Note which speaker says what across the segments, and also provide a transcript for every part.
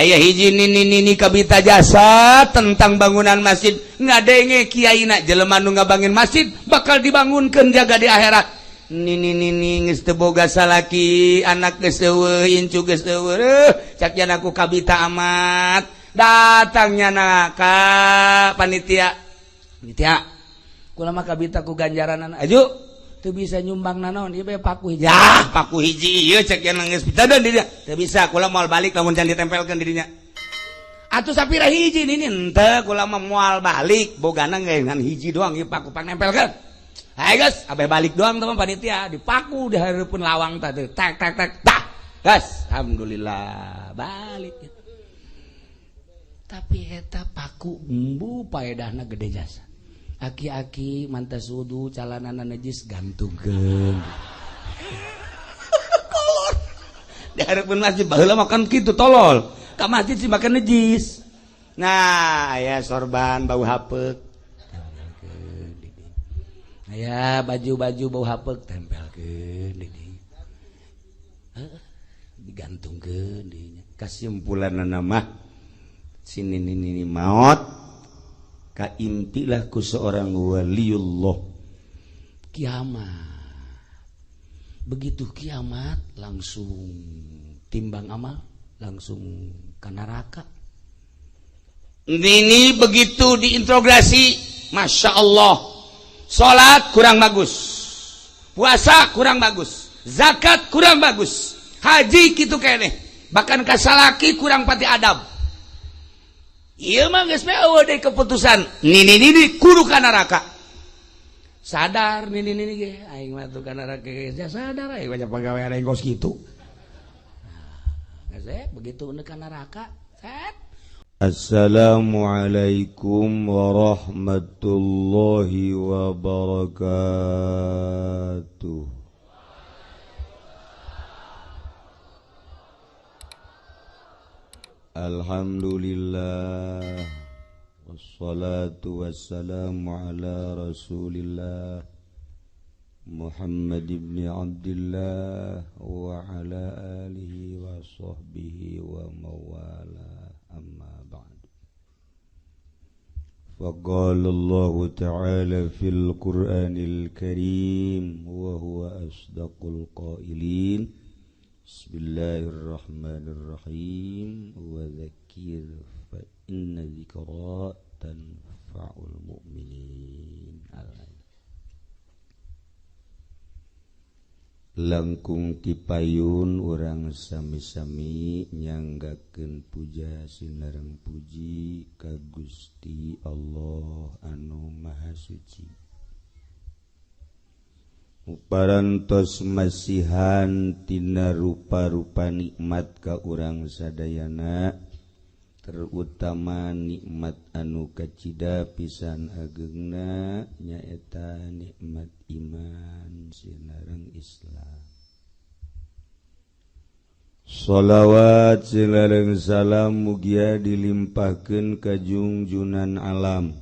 Speaker 1: Aya hiji nini-nini kabita jasa tentang bangunan masjid, ngadenge kiaina jelema nu ngabangun masjid bakal dibangunkeun jaga di akhirat. Nini-nini geus teu boga salaki, anak geus eueuh, incu geus eueuh, cak jana ku kabita amat. Datangnya na ka panitia. Panitia, kula mah kabita ku ganjaranan. Aju teu bisa nyumbang nanaon ieu bae paku hiji. Ah, paku hiji ieu cek yang geus pitadan di dinya. Teu bisa kula moal balik lamun can ditempelkeun di dinya. Atuh sapira hiji nini henteu kula mah moal balik bogana ngan hiji doang ieu paku pangnempelkeun. Hayo geus, abeh balik doang teman panitia dipaku di hareupeun lawang tadi. Tak tak tak tah. Gas, alhamdulillah balik. Tapi eta paku embu paedahna gede jasa. Aki-aki mantas wudu calanana najis gantungkeun. Kolor. Di hareupeun masjid baheula makan kitu tolol. Ka masjid sih makan najis. Nah, aya sorban bau hapeuk. Tempelkeun di dieu. Aya baju-baju bau hapeuk tempelkeun di dieu. Heeh, digantungkeun di dinya. Kasimpulanna mah sini nini maot kaimpilah ku seorang waliullah kiamat. Begitu kiamat langsung timbang amal, langsung ke neraka. Ini begitu diintrogasi, masya Allah, salat kurang bagus, puasa kurang bagus, zakat kurang bagus, haji gitu kene, bahkan kasalaki kurang pati adab. Iya mah geus eueuh deui keputusan. Nini nini kudu ka neraka. Sadar nini nini ge aing mah tuh ka neraka ge sadar aing banyak pagawean aing kos kitu. Nah, geus begitu ka neraka, set.
Speaker 2: Assalamualaikum warahmatullahi wabarakatuh. Alhamdulillah, wassalatu wassalamu ala rasulillah Muhammad ibn Abdillah wa ala alihi wa sahbihi wa mawala, amma ba'd. Faqala Allah ta'ala fil Qur'anil Karim wa huwa asdaqul qailin. Bismillahirrahmanirrahim. Wa dzakir fa inna dzikra tanfa'ul mu'minin. Langkung tipayun urang sami-sami nyanggakeun puja sinareng puji ka Gusti Allah anu Maha Suci. Parantos masihan tina rupa-rupa nikmat ka urang sadayana, terutama nikmat anu kacida pisan agengna nyaeta nikmat iman sinareng Islam. Sholawat sinareng salam mugia dilimpahkeun ka jungjunan alam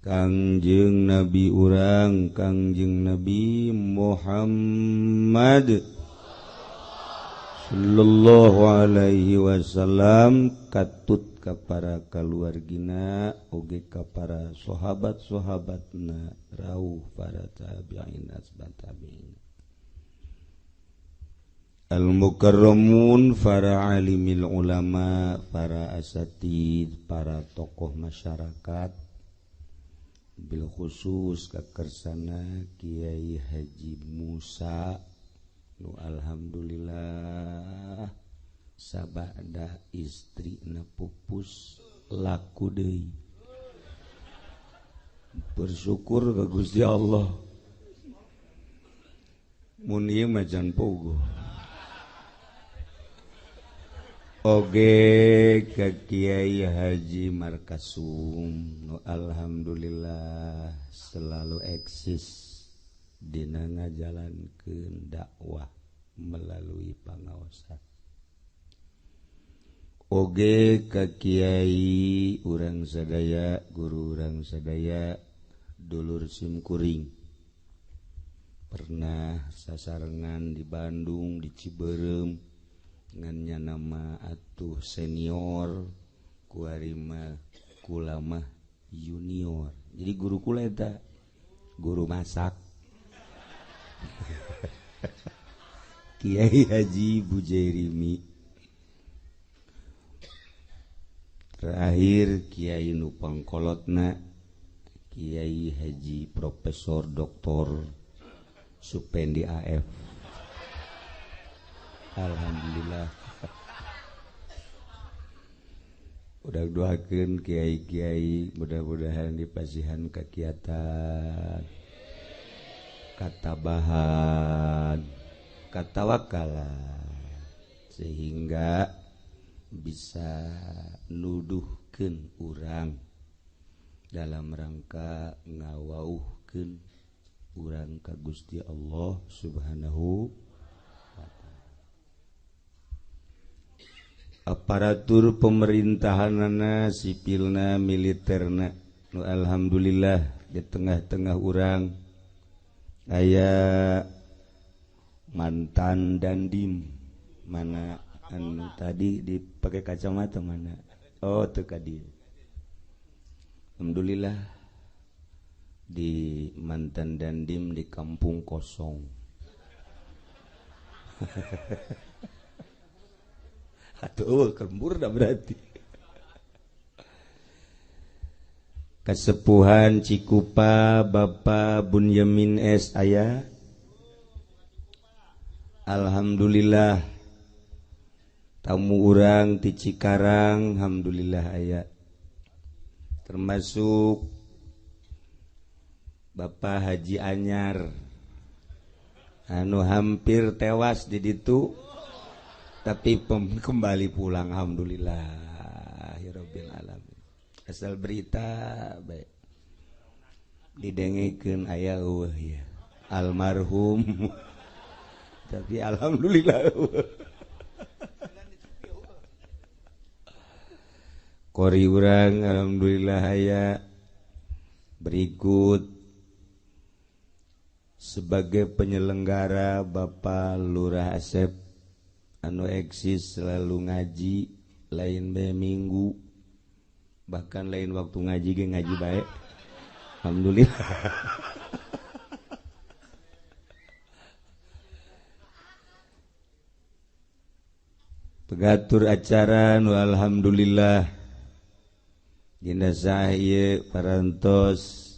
Speaker 2: Kangjeng Nabi urang Kangjeng Nabi Muhammad sallallahu alaihi wasallam, katut ka para kaluargina oge ka para sahabat-sahabatna rauh para tabi'in asbat tabi'in al-mukarramun, para alimil ulama, para asatid, para tokoh masyarakat, bil khusus kakersana Kiai Haji Musa nu alhamdulillah sabada istri na pupus laku deui. Bersyukur ka Gusti Allah. Mun ieu mah can pogo. Oge ka Kiai Haji Markasum nu alhamdulillah selalu eksis dina ngajalankeun dakwah melalui pangaosan. Oge ka Kiai urang sadaya, guru urang sadaya, dulur simkuring pernah sasarengan di Bandung, di Ciberem, Ngannya nama atuh senior kuari mah kula mah junior. Jadi guru kula eta guru masak. Kiai Haji Bujairimi. Terakhir Kiai nu pangkolotna Kiai Haji Profesor Dr. Supendi AF. Alhamdulillah. Udah doakeun kiai-kiai mudah-mudahan dipasihan kakiatan, katabahan, katawakalan sehingga bisa nuduhkeun urang dalam rangka ngawauhkeun urang ka Gusti Allah Subhanahu wa ta'ala. Aparatur pemerintahanana, sipilna, militerna, nu alhamdulillah di tengah-tengah urang aya mantan dandim mana anu tadi dipakai kacamata mana, oh teu ka dieu. Alhamdulillah di mantan dandim di kampung kosong. Atuh kembur dah berarti. Kasepuhan Cikupa Bapak Bunyamin S aya. Alhamdulillah tamu urang ti Cikarang alhamdulillah aya. Termasuk Bapak Haji Anyar anu hampir tewas di ditu tapi kembali pulang alhamdulillah ya rabbil alamin. Asal berita baik didengekeun aya eueuh ya almarhum tapi alhamdulillah eueuh. Kori urang alhamdulillah aya. Berikut sebagai penyelenggara Bapak Lurah Asep anu eksis selalu ngaji lain bae minggu bahkan lain waktu ngaji ge ngaji bae alhamdulillah. Pengatur acara nu alhamdulillah dina saha ieu parantos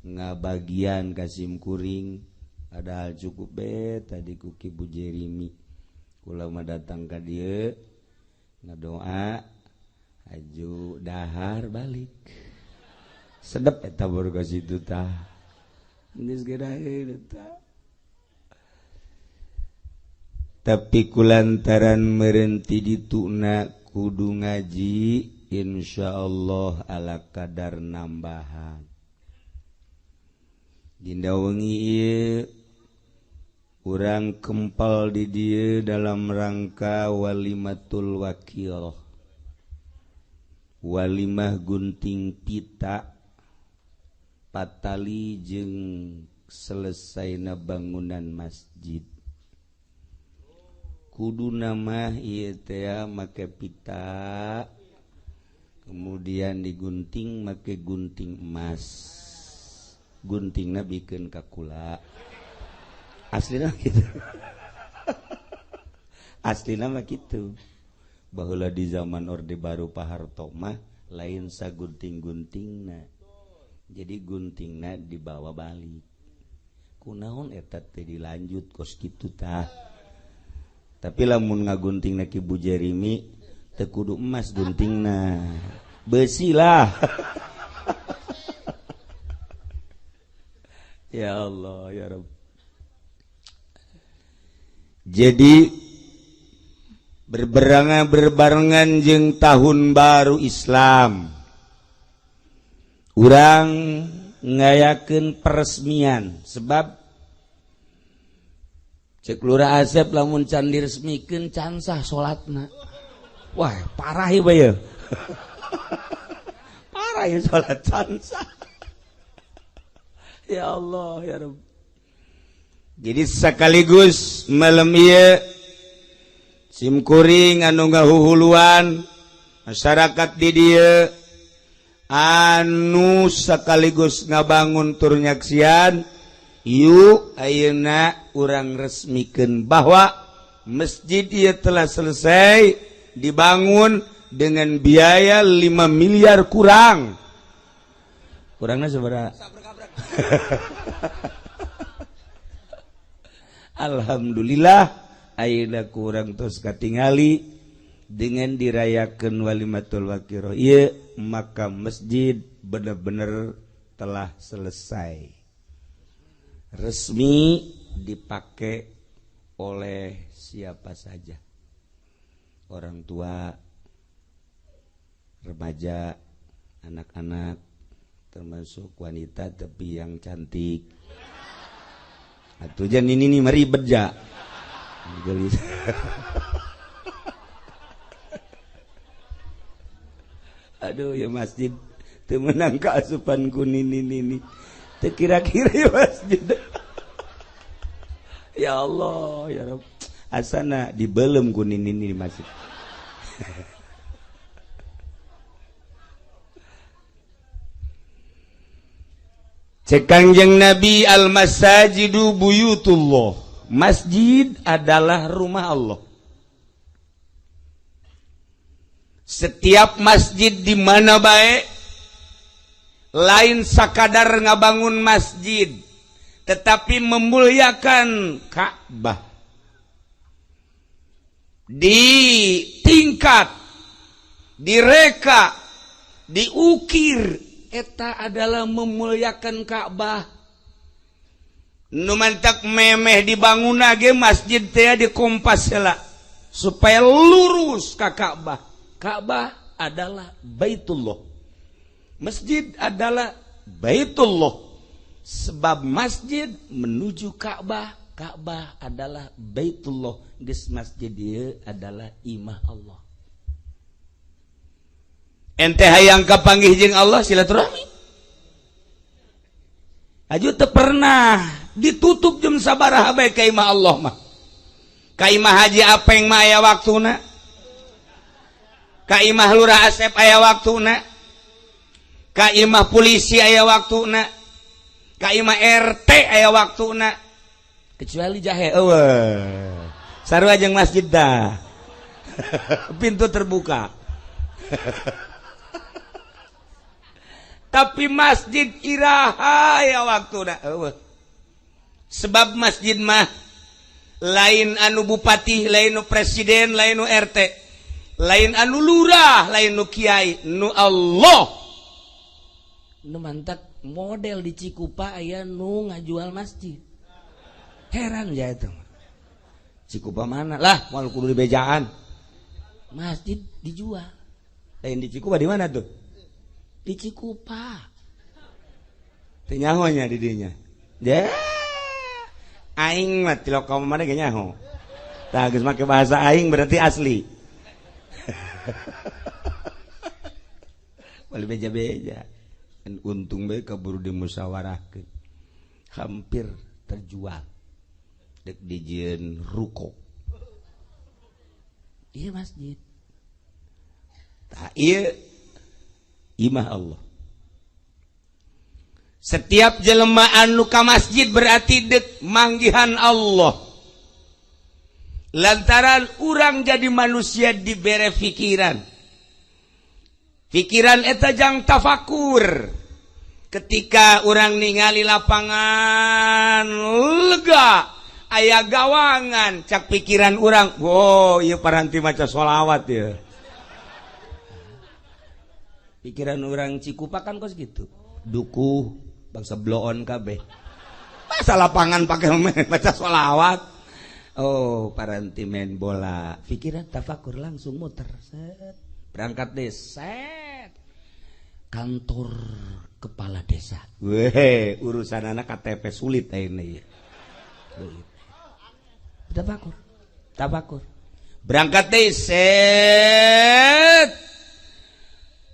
Speaker 2: ngabagian ka simkuring padahal cukup be tadi ku Ki Bujairimi. Kula mah datang ka dieu ngadoa aju dahar balik. Sedep eta baru ka situ tah. Geus gedaheun eta. Tapi kulantaran merenti dituna kudu ngaji insyaallah ala kadar nambahan. Dinda wengi ieu urang kempal di dieu dalam rangka walimatul wakil. Walimah gunting pita patali jeung selesaina bangunan masjid. Kudu nama ieu teh make pita kemudian digunting make gunting emas. Guntingna bikeun ka kula. Aslina gitu. Aslina mah kitu. Baheula di zaman Orde Baru Pak Harto mah lain sagunting-guntingna. Jadi guntingna dibawa balik. Kunaon eta teh dilanjut kos kitu tah. Tapi lamun ngaguntingna Ki Bujairimi teu kudu emas guntingna. Besi lah. Ya Allah ya Rabb. Jadi berbarengan jeung tahun baru Islam urang ngayakeun peresmian sebab cek Lurah Asep lamun can diresmikeun can sah salatna. Wah, parah ieu bae. Parah ya salat can sah. Ya Allah ya Rabb. Jadi sekaligus malam ieu
Speaker 1: Simkuring anu ngahuhuluan masyarakat di dieu anu sekaligus ngabangun tur nyaksian, yuk ayeuna urang resmikeun bahwa masjid ieu telah selesai dibangun dengan biaya 5 miliar kurang. Kurangnya seberapa? Alhamdulillah ayeuna kurang terus katingali dengan dirayakan walimatul waqiroh ieu, maka masjid benar-benar telah selesai resmi dipakai oleh siapa saja, orang tua, remaja, anak-anak, termasuk wanita tapi yang cantik. Atuh jan ini nih meribet ja. Aduh ya masjid teu meunang kaasupan ku nini nini. Teu kira-kira ya masjid. Ya Allah ya Rabb. Asana dibelem ku nini nini masjid. Cek Kangjeng Nabi, al masajidu buyutullah. Masjid adalah rumah Allah. Setiap masjid di mana bae, lain sakadar ngabangun masjid, tetapi memuliakan Ka'bah. Di tingkat, direka, diukir, eta adalah memuliakan Ka'bah. Nu mantak memeh dibangun ge masjid teh di kompas heula supaya lurus ka Ka'bah. Ka'bah adalah Baitullah. Masjid adalah Baitullah. Sebab masjid menuju Ka'bah, Ka'bah adalah Baitullah. Geus masjid ieu adalah imah Allah. Ente hayang kapanggih jeung Allah silaturahmi. Aju teu pernah ditutup jam sabaraha bae ka imah Allah mah. Ka imah Haji Apeng mah aya waktuna. Ka imah Lurah Asep aya waktuna. Ka imah polisi aya waktuna. Ka imah RT aya waktuna. Kecuali jahe eueuh. Sarua jeung masjid dah. Pintu terbuka. Tapi masjid iraha aya waktuna eueuh. Sebab masjid mah lain anu bupati, lain nu presiden, lain nu RT, lain anu lurah, lain nu kiai, nu Allah.
Speaker 3: Nu mantak model di Cikupa aya nu ngajual masjid.
Speaker 1: Heran ya itu. Cikupa mana lah, moal kudu dibejaan.
Speaker 3: Masjid dijual.
Speaker 1: Lain di Cikupa di mana tuh?
Speaker 3: Di Cikupa.
Speaker 1: Teu nyaho nya di dinya. Ya. Aing mah ti lokal mana ge nyaho. Tah geus make bahasa aing berarti asli. Bali beja-beja. Untung bae kaburu dimusyawarahkeun. Hampir terjual. Dek dijieun ruko.
Speaker 3: Iya masjid.
Speaker 1: Tah ieu imah Allah. Setiap jelema anu ka masjid berarti dek manggihan Allah. Lantaran urang jadi manusia dibere pikiran. Pikiran eta jang tafakur. Ketika urang ningali lapangan lega, aya gawangan, cak pikiran urang, wow, ieu paranti maca sholawat ya. Pikiran urang Cikupa kan kos gitu. Dukuh bangsa bloon kabeh. Masa lapangan pakai maca sholawat. Oh, paranti main bola. Pikiran tafakur langsung muter. Set. Berangkat deh, set. Kantor kepala desa. Weh, urusan anak KTP sulit ini. Sulit. Tafakur. Tafakur. Berangkat deh, set.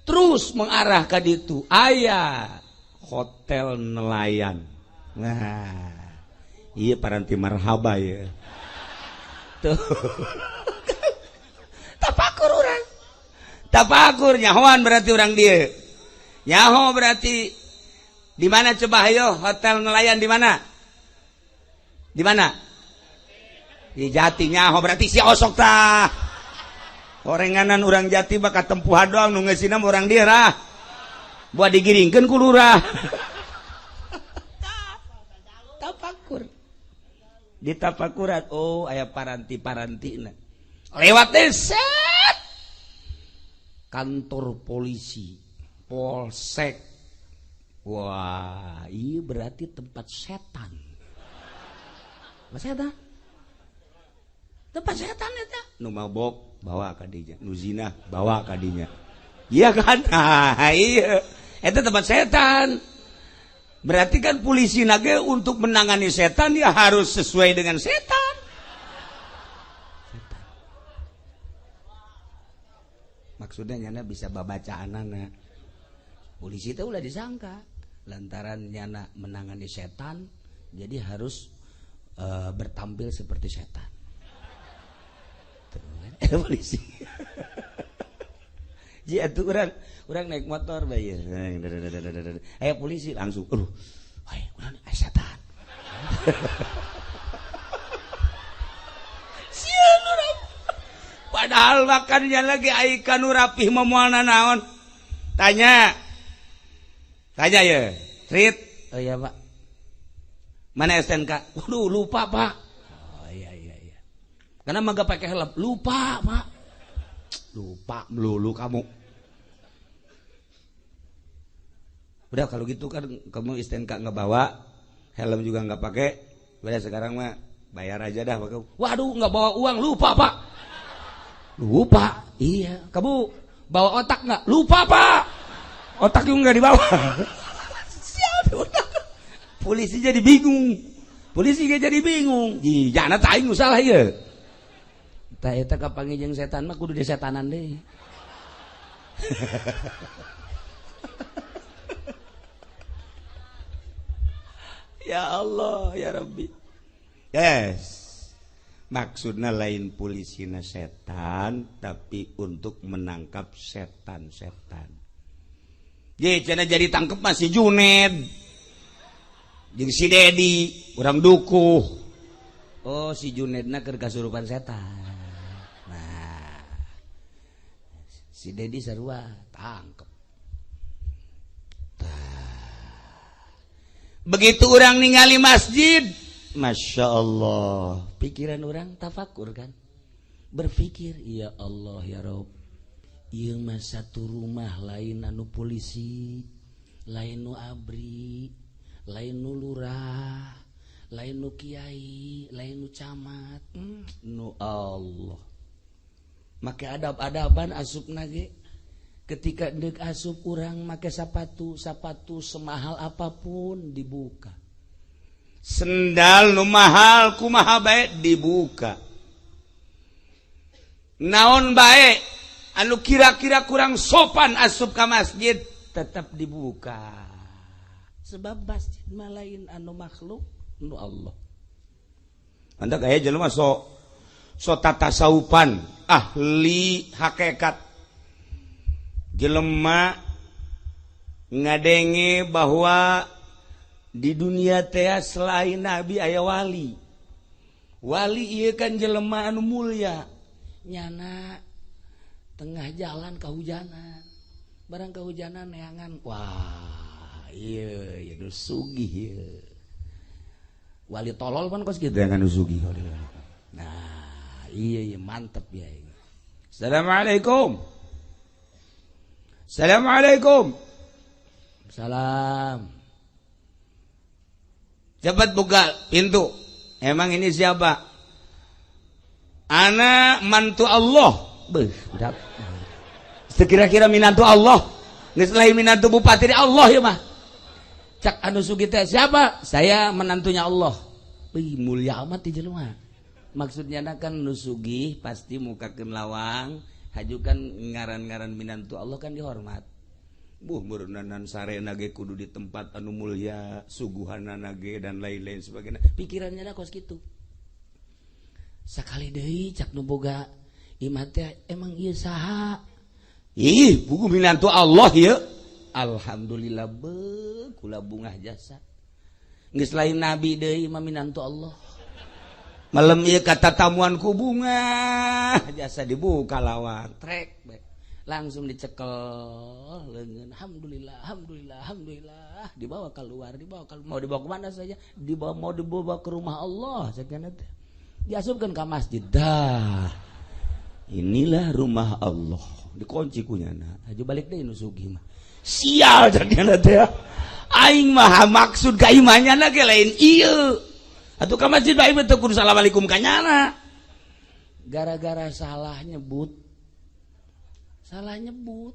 Speaker 1: Terus mengarah ke ditu. Aya hotel nelayan. Nah, iya paranti marhaba ya. Tuh. Tafakur nyahoan berarti orang dia. Nyaho berarti di mana coba ayo hotel nelayan di mana? Di mana? Di Jati nyaho berarti si osok tah. Orenganan urang Jati bakal tempuhan doang nu ngeusina urang dieu rah. Buat digiringkeun ku lurah. Tafakur. Di tafakuran oh aya paranti-parantina. Lewat deh set. Kantor polisi, polsek. Wah, iya berarti tempat setan. Setan. Tempat setan eta. Nu mabok bawa ka dinya, nu zina bawa ka dinya. Iya kan? Nah, iya. Eta tempat setan. Berarti kan polisi nage untuk menangani setan ya harus sesuai dengan setan. Setan. Maksudnya nyana bisa babacaan anak. Polisi itu ulah disangka lantaran nyana menangani setan jadi harus bertampil seperti setan. Tuh, polisi. Ji atuh urang naik motor bae. Aya polisi langsung, aduh, ai urang aya setan. Sieun urang. Padahal makannya lagi ai kanu rapih moal naon. Tanya. Tanya ya. Trit. Oh iya, Pak. Mana STNK? Waduh, lupa, Pak. Oh iya iya iya. Karena mah gak pakai helm. Lupa, Pak. Lupa melulu kamu. Udah kalau gitu kan kamu STNK nggak bawa, helm juga nggak pakai. Udah sekarang mah bayar aja dah. Waduh, nggak bawa uang, lupa Pak. Lupa, iya. Kamu bawa otak nggak? Lupa Pak. Otak juga nggak dibawa. Siapa otak? Polisi jadi bingung. Polisi jadi bingung. Jangan taing salah ya. Tah eta kapanggih jeung setan mah kudu disetanan deui. Ya Allah, ya Rabbi. Yes. Maksudnya lain polisina setan, tapi untuk menangkap setan-setan. Ye, cenah jadi tangkep masih Juned. Jeung si Dedi, urang dukuh. Oh, si Junedna keur kasurupan setan. Nah, si Dedi sarua tangkep. Begitu orang ningali masjid, Masya Allah, pikiran orang tafakur kan, berpikir, ya Allah ya Rob, ieu mah satu rumah lain anu polisi, lain nu abri, lain nu lurah, lain nu kiai, lain nu camat, nu Allah. Make adab-adaban asupna ge. Ketika deuk asup urang make sapatu, sapatu semahal apapun dibuka. Sendal nu mahal kumaha bae dibuka. Naon bae anu kira-kira kurang sopan asup ka masjid tetap dibuka. Sebab masjid mah lain anu makhluk, nu Allah. Anda kaya jelema so tatasawupan ahli hakikat. Jelema ngadenge bahwa di dunia teh selain nabi aya wali. Wali ieu kan jelema anu mulia. Nyana tengah jalan kahujanan. Barang kahujanan neangan. Wah, ieu ieu nu sugih ieu. Wali tolol pan kos kitu neangan nu sugih. Nah, iya iya mantep ya. Assalamualaikum. Assalamualaikum. Salam. Cepat buka pintu. Emang ini siapa? Ana mantu Allah. Beuh, budak. Sekira-kira minantu Allah. Geus lain minantu bupati Allah ya mah. Cak anu sugih teh siapa? Saya menantunya Allah. Wih, mulia amat di jelema. Maksudnya kan nu sugih pasti mukakeun lawang. Haju kan ngaran-ngaran minantu Allah kan dihormat. Buh meureunnan sarena ge kudu di tempat anu mulia, suguhanana ge dan lain-lain sebagainya. Pikirannya dah kos kitu. Sakali deui cak nu boga imah teh emang ieu saha? Ih, buku minantu Allah ya. Alhamdulillah be kula bungah jasa. Geus lain nabi deui mah minantu Allah. Malam ieu kata tamuan ku bunga jasa dibuka lawang trek be. Langsung dicekel leungeun, alhamdulillah, alhamdulillah, alhamdulillah, dibawa keluar, dibawa keluar, mau dibawa kemana saja, dibawa, mau dibawa ke rumah Allah sekian teh, diasupkan ke masjid dah, inilah rumah Allah, dikunci kunyana aja balik deh nu sugih mah sial jadinya teh. Aing mah maksud ka imahnya ge lain ieu atuh, ka masjid bae teu kudu assalamualaikum kanyana. Gara-gara salah nyebut, salah nyebut,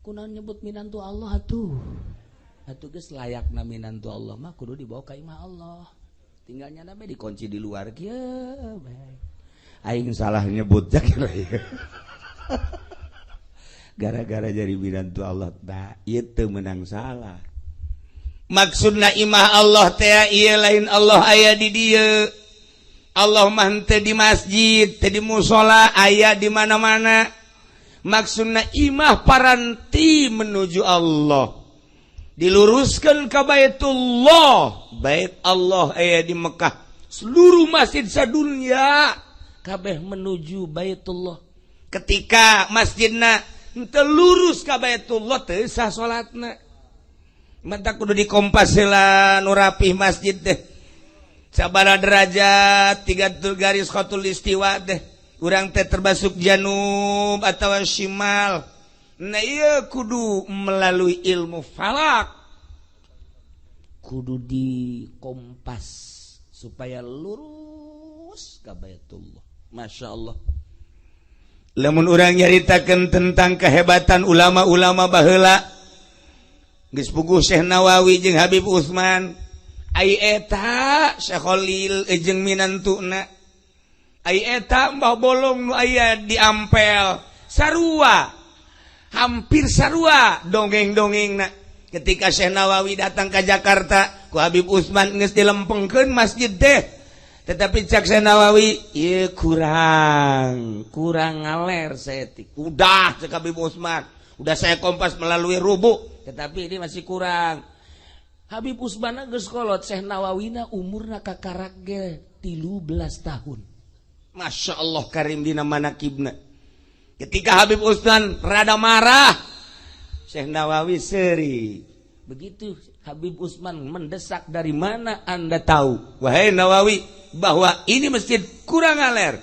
Speaker 1: kunaon nyebut minantu Allah atuh, atuh geus layakna minantu Allah mah kudu dibawa ka imah Allah, tinggalnya nabe dikunci di luar kieu bae. Aing salah nyebut jakira gara-gara jadi minantu Allah. Tah, ieu teu meunang salah. Maksudna imah Allah teh ieu, lain Allah aya di dieu. Allah mah henteu di masjid, teu di musola, aya di mana-mana. Maksudna imah paranti menuju Allah, diluruskan ke Baitullah. Bait Allah aya di Mekah. Seluruh masjid sadunia kabeh menuju Baitullah. Ketika masjidna henteu lurus ka Baitullah, teu sah salatna. Mata kudu dikompas heula nu rapih masjid teh sabaraha derajat, tiga garis khatul istiwa teh, urang teh termasuk janub atau shimal. Nah, iya, kudu melalui ilmu falak, kudu dikompas supaya lurus ke Baitullah. Masya Allah, lamun urang nyaritakeun tentang kehebatan ulama-ulama baheula, geus puguh Syekh Nawawi jeung Habib Utsman, ai eta Syekh Khalil jeung minantuna, ai eta Mbah Bolong nu aya di Ampel, sarua, hampir sarua dongeng-dongeng. Nah, ketika Syekh Nawawi datang ke Jakarta, ku Habib Utsman geus dilempengkeun masjid teh, tetapi cak Syekh Nawawi ieu kurang, kurang ngaler saeutik. Udah, cek Habib Utsman, udah saya kompas melalui rubu, tetapi ini masih kurang. Habib Utsman geus kolot, Syekh Nawawina umurna kakarak ge 13 tahun. Masya Allah karim dina manakibna. Ketika Habib Utsman rada marah, Syekh Nawawi seri. Begitu Habib Utsman mendesak, dari mana Anda tahu, wahai Nawawi, bahwa ini masjid kurang ngaler?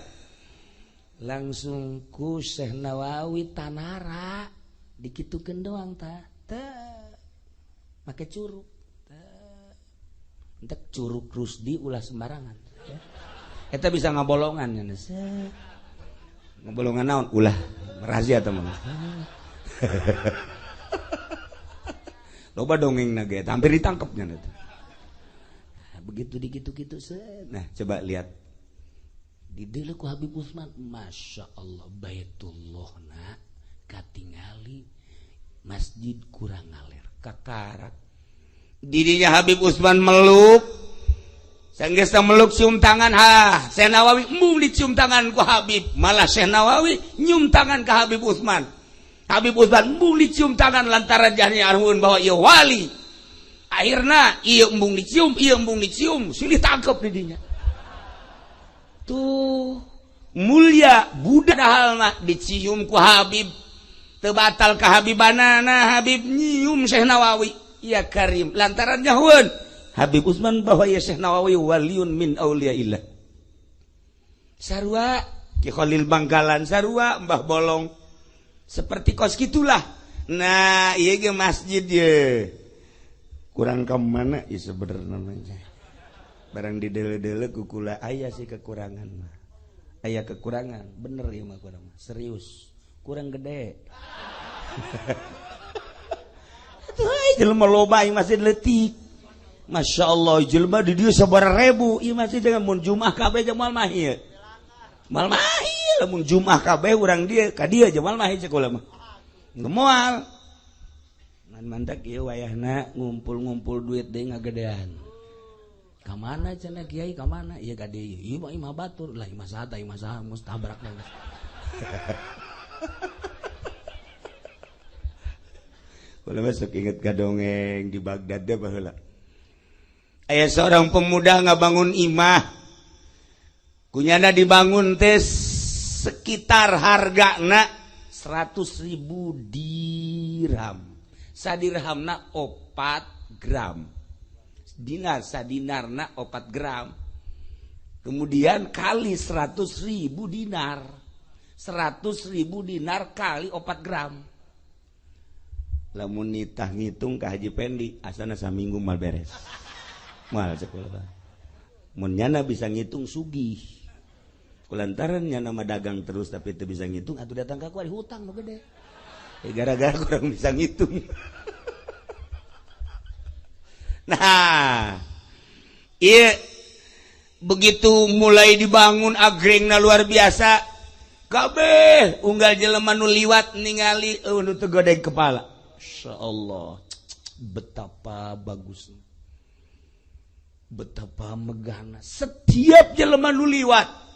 Speaker 1: Langsung ku Syekh Nawawi tanara dikitukeun doang ta, teh make curug. Entek curug Rusdi ulah sembarangan ya. Eta bisa ngabolongan ya, ngabolongan naon ulah rahasia teman. Loba dongeng nage hampir ditangkapnya. Nah, begitu digitu-gitu, nah coba lihat di ku Habib Utsman, Masya Allah, Baitullah nak katingali masjid kurang ngaler kakarak. Didinya Habib Utsman meluk. Sanggesta meluk, cium tangan, ha Syekh Nawawi embung dicium tangan ku Habib, malah Syekh Nawawi nyium tangan ke Habib Utsman. Habib Utsman embung dicium tangan lantaran jahni arhun bahwa ieu wali. Akhirna ieu embung dicium, ieu embung dicium, silih tangkep didinya. Tuh mulia budak halna dicium ku Habib teu batal kahabibanana. Habib nyium Syekh Nawawi ya karim lantaran nyahueun Habib Utsman bahwa ya Syekh Nawawi waliun min auliyaillah. Sarua Ki Khalil Bangkalan, sarua Mbah Bolong, seperti kos gitulah. Nah, iya ge masjid ye kurang ke mana ya sebenarnya namanya, barang di dele-dele kukula aya sih kekurangan mah, aya kekurangan bener ya mah, kurang mah serius kurang gede. Atuh jelema loba masih leutik. Masya Allah, jelema di dieu sabaraha ribu ieu masih dengan mun Jumat kabeh jeung moal mah ieu. Moal mah ieu lamun Jumat kabeh urang dieu ka dieu jeung moal mah cek kula mah. Moal. Ngan mantak ieu wayahna ngumpul-ngumpul duit deui ngagedean. Ka mana cenah kiai, ka mana? Ieu ka dieu. Ieu mah imah batur lah, imah saha, imah saha, geus tabrak.
Speaker 2: Kula masuk inget ka dongeng di Baghdad deh baheula. Aya seorang pemuda ngabangun imah. Kunyana dibangun teh sekitar hargana 100.000 dirham. Sadirhamna 4 gram. Dinar sadinarna 4 gram. Kemudian kali 100.000 dinar. 100.000 dinar kali 4 gram. Lamun nitah ngitung ka Haji Pendi asana saminggu mal beres. Mal sekolah. Mun nyana bisa ngitung sugih. Kulantaran nyana mah dagang terus tapi teu bisa ngitung atuh datang ka aku ari hutang nu gede. Gara-gara kurang bisa ngitung. Nah, iya begitu mulai dibangun agrengna luar biasa. Kabeh unggal jelema nu liwat ningali nu teu godeg kepala.
Speaker 3: Insyaallah betapa bagusnya, betapa megahna.
Speaker 1: Setiap jelema nu liwat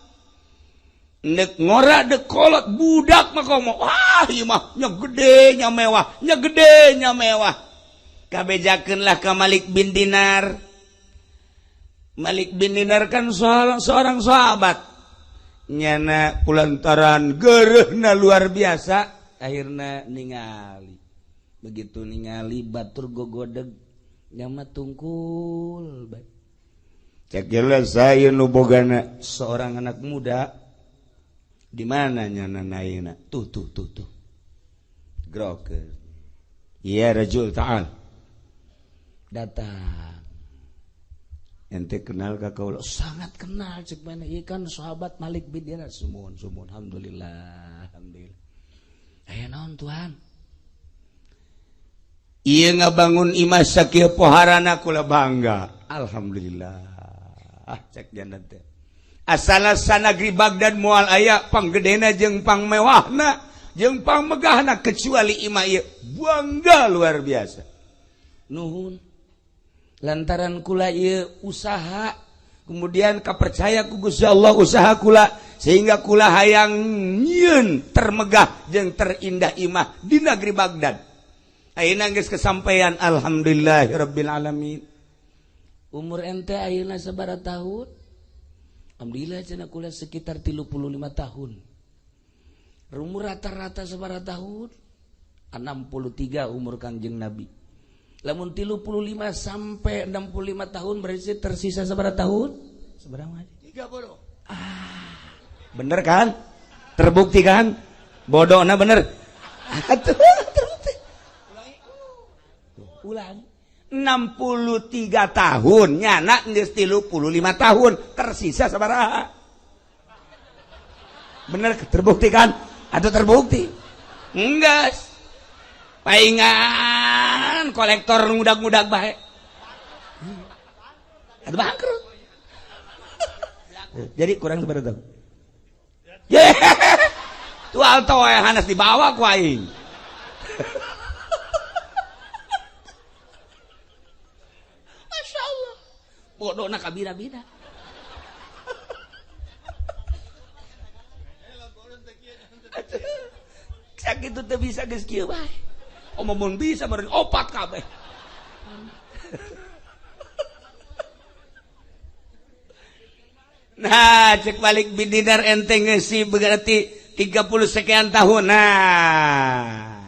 Speaker 1: nek ngora dek kolot budak mah komo, wah ieu mah nya gede nya mewah, nya gede nya mewah. Kabejakeun lah ka Malik bin Dinar. Malik bin Dinar kan seorang sahabat. Nyana pulantaran gerehna luar biasa,
Speaker 3: akhirna ningali. Begitu ningali batur gogodeg nyama tungkul bae.
Speaker 2: Cek jelas saya nu bogana seorang anak muda di mana nyana naina tuh tuh tuh tuh groker. Iya rajul ta'al
Speaker 3: datang.
Speaker 2: Ente kenal ka kaula?
Speaker 3: Sangat kenal cek mana ieu kan sahabat Malik bin Dinar. Sumuhun sumuhun, alhamdulillah alhamdulillah. Aya naon Tuhan?
Speaker 2: Ieu ngabangun imah sakieu poharana kula bangga. Alhamdulillah. Ah cek jana teh. Asal sanagri Baghdad moal aya panggedena jeung pangmewahna jeung pangmegahna kecuali imah ieu. Bangga luar biasa.
Speaker 3: Nuhun. Lantaran kula ieu usaha
Speaker 2: kemudian kapercaya ku Gusti Allah usaha kula sehingga kula hayang nyieun termegah jeung terindah imah di negeri Baghdad. Ayeuna geus kesampaian alhamdulillahirabbil alamin.
Speaker 3: Umur ente ayeuna sabaraha tahun? Alhamdulillah cenah kula sekitar 35 tahun. Umur rata-rata sabaraha tahun? 63 umur Kangjeng Nabi. Lamun 35 sampai 65 tahun berarti tersisa sabaraha tahun? Sabaraha?
Speaker 1: 30.
Speaker 2: Ah, bener kan? Terbukti kan? Bodohna bener. Atuh terbukti.
Speaker 3: Ulang.
Speaker 2: 63 tahun nyana geus 35 tahun tersisa sabaraha? Bener terbukti kan? Atau terbukti? Enggak. Paingan kolektor ngudag-ngudag bae. Atuh bangkrut. Jadi kurang sabaraha tahun? Yeah. Tuh alto we hanas dibawa ku aing.
Speaker 3: Masya Allah. Bodohna kabina-bina.
Speaker 2: Sakitu teu bisa geus kieu bae. Omong bisa meureun opat kabeh. Nah, cek balik bin Dinar ente ngeusi berarti 30 sekian tahun. Nah,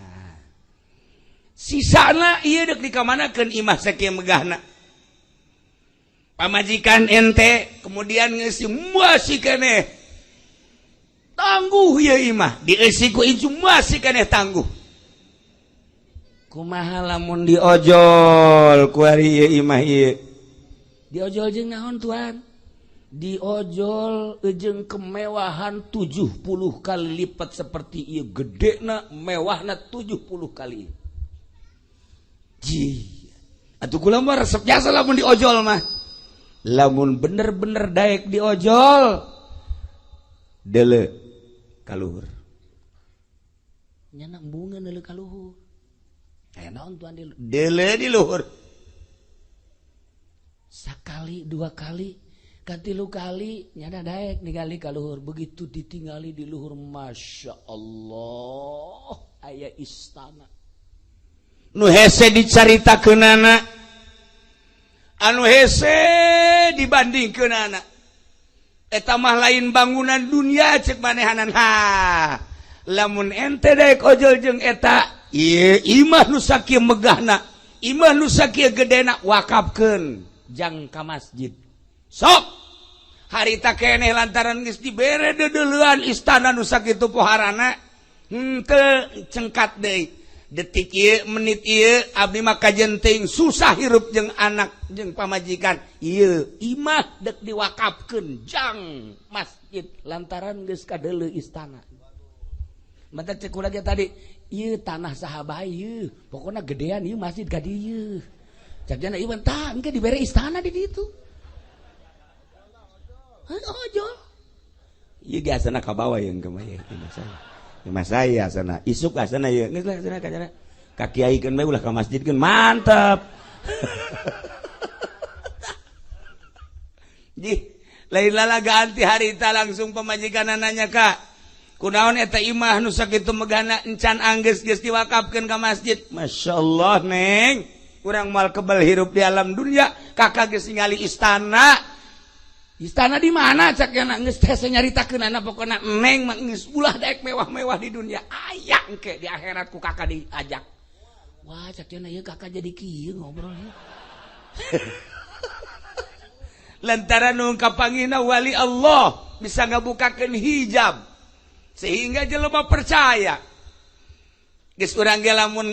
Speaker 2: sisana ieu deuk dikamanakeun imah sakieu megahna. Pamajikan ente kemudian ngeusi masih keneh tangguh ieu imah, dieusi ku incu masih keneh tangguh. Kumaha lamun diojol ku ari ieu imah ieu?
Speaker 3: Diojol jeung naon Tuhan? Diojol jeung kemewahan 70 kali lipat seperti ieu gedena mewahna 70 kali.
Speaker 2: Ji. Atuh kula mah resep jasa lamun diojol mah. Lamun bener-bener daek diojol deuleu ka luhur.
Speaker 3: Nyana embungeun deuleu ka luhur. Aya naon Tuhan di
Speaker 2: deuleu di luhur.
Speaker 3: Sakali dua kali katilu kali nyana daek ningali ka luhur. Begitu ditingali di luhur, masya Allah, aya istana.
Speaker 1: Nu hese dicaritakeunana, anu hese dibandingkeunana. Eta mah lain bangunan dunia cek manehanan. Ha, lamun ente daek ojol jeung eta, ieu imah nu sakieu megahna, imah nu sakieu gedena wakafkeun jang ka masjid. Sok harita keneh lantaran geus dibere deudeuleun istana nu sakitu poharana, henteu cengkat deui. Detik ieu, menit ieu abdi mah kajenting susah hirup jeung anak jeung pamajikan. Ieu imah dek diwakafkeun jang masjid lantaran geus kadeuleu istana. Mata cek kula ge tadi, ieu tanah saha bae ieu, pokona gedean ieu masjid ka dieu. Cak jana ieu tah engke dibere istana di ditu. Ojol.
Speaker 2: Ieu ge asana kabawa yeun ka mah ieu masalah. Imah saya sana, isuk asana ieu. Geus lah sana ka sana. Ka kiaikeun bae ulah ka masjidkeun, mantap.
Speaker 1: Jih, lain lalagaan ti harita langsung pamajikan nanya ka. Kunaon eta imah nu sakitu megahna encan anggeus geus diwakafkeun ka masjid. Masyaallah, Neng. Urang moal kebel hirup di alam dunia, kakak geus ningali istana. Istana di mana cak yana geus teh nyaritakeun pokona neng mah geus ulah daek mewah-mewah di dunia, aya engke di akhirat ku kakak diajak. Wah, cak yana ieu kakak jadi kieu ngobrol. Lantaran nu kapangina wali Allah bisa ngabukakeun hijab sehingga jelema percaya. Geus urang ge lamun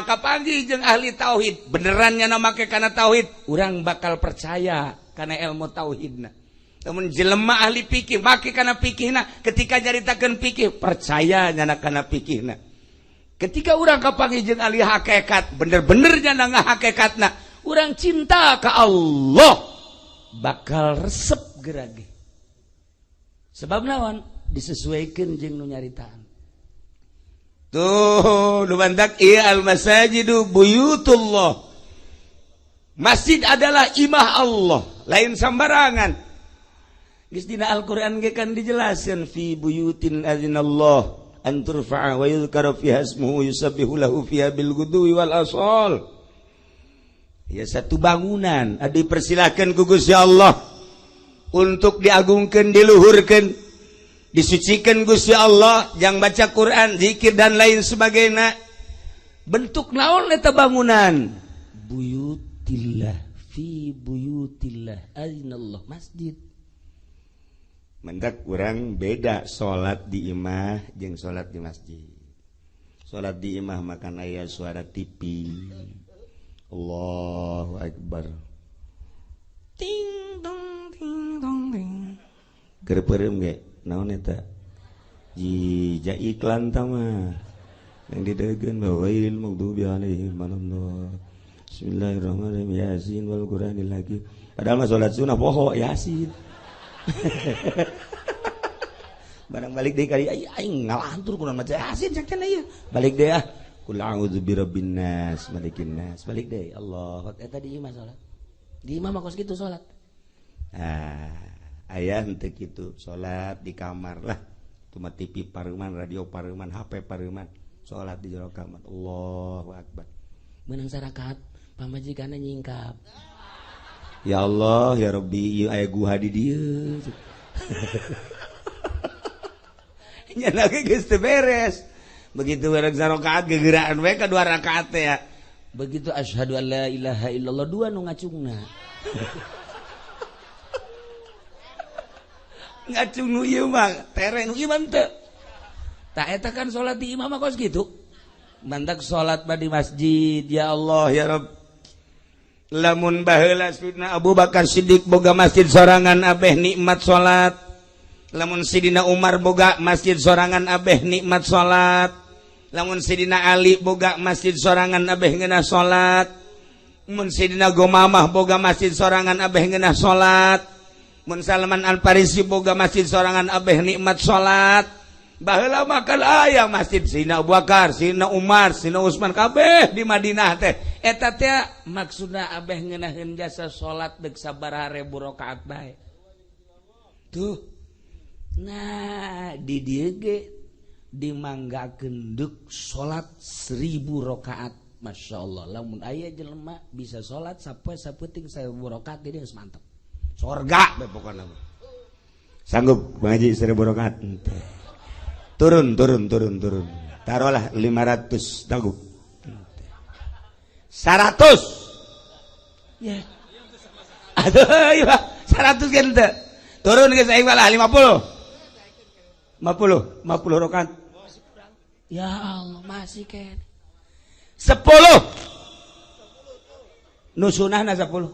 Speaker 1: kapanggih jeung ahli tauhid, beneran nya make kana tauhid, urang bakal percaya kana ilmu tauhidna. Namun jelema ahli pikih make kana pikihna, ketika nyaritakeun pikih percaya nyana kana pikihna. Ketika urang kapanggih jeung ahli hakikat, bener-bener nyana ngahakikatna, urang cinta ka Allah bakal resep gerage. Sebab naon? Disesuaikan jeung nu nyaritaan. Tuh, nu bantak ieu al masajidu buyutullah. Masjid adalah imah Allah, lain sambarangan. Geus dina Al-Qur'an ge kan dijelaskeun fi buyutin azinallah an turfa'a wa yuzkara fiha ismuhu yusabbihu lahu fiha bil ghudwi wal asal. Ya satu bangunan dipersilakan ku Gusti Allah untuk diagungkeun, diluhurkeun, disucikan Gusti Allah, yang baca Quran, zikir dan lain sebagainya. Bentuk naon eta bangunan? Buyutillah, fi buyutillah azinallah, masjid.
Speaker 2: Mendak kurang beda salat di imah jeung salat di masjid. Salat di imah makan aya suara TV. Allahu akbar. Ting dong ting dong ting. Keur peureum ge naon eta? Jija iklan ta mah. Yang didegeun ghairil maghdubi alaihim waladdallin. Bismillahirrahmanirrahim. Yasin wal Qur'anil Hakim. Padahal mah salat sunah poho Yasin. Barang balik deui kali aing ngalantur kunaon maca Yasin cak cenah ieu. Balik deui ah. Qul a'udzu birabbin nas, malikin nas. Balik deui. Allah
Speaker 3: eta di imah salat. Di imah mah kos kitu salat.
Speaker 2: Ah, aya henteu kitu salat di kamar lah. Cuma TV pareuman, radio pareuman, HP pareuman. Salat di jero kamar. Allahu akbar.
Speaker 3: Meunang sarakaat pamajikanna nyingkap.
Speaker 2: Ya Allah, ya Rabbi, ieu aya guha di dieu.
Speaker 1: Nya lagi geus teu beres. Begitu beres rakaat gegeraan we ka dua rakaat teh ya.
Speaker 3: Begitu asyhadu an la ilaha illallah dua nu ngacungna.
Speaker 1: Ngacung nu ieu mah, tere nu ieu mah teu.
Speaker 3: Tah eta kan salat di imah mah kos kitu.
Speaker 1: Mantak salat mah di masjid, ya Allah ya Rabb. Lamun baheula Sidina Abu Bakar Siddiq boga masjid sorangan abeh nikmat salat. Lamun Sidina Umar boga masjid sorangan abeh nikmat salat. Lamun Sidina Ali boga masjid sorangan abeh ngeunah salat. Mun Sidina Gomamah boga masjid sorangan abeh ngeunah salat. Mun Salman Al Farisi boga masjid sorangan abeh nikmat salat. Baheula mah kan aya masjid Sidina Abu Bakar, Sidina Umar, Sidina Utsman kabeh di Madinah teh.
Speaker 3: Eta teh maksudna abeh ngeunaheun jasa salat deuk sabaraha ribu rakaat bae. Tuh. Nah, di dieu ge dimanggakeun deuk salat 1000 rakaat. Masya Allah, lamun aya jelema bisa salat sapoe sapeuting 1000 rakaat dia geus mantep.
Speaker 1: Sorga bae pokona. Sanggup ngaji 1000 rakaat? Henteu. Turun turun turun turun. Taruhlah 500 sanggup. 100. Ya. Aduh, iya 100 ge henteu. Turun geus aing lah 50. 50, 50 rakaat.
Speaker 3: Ya Allah, masih keneh.
Speaker 1: 10. Nu sunahna 10.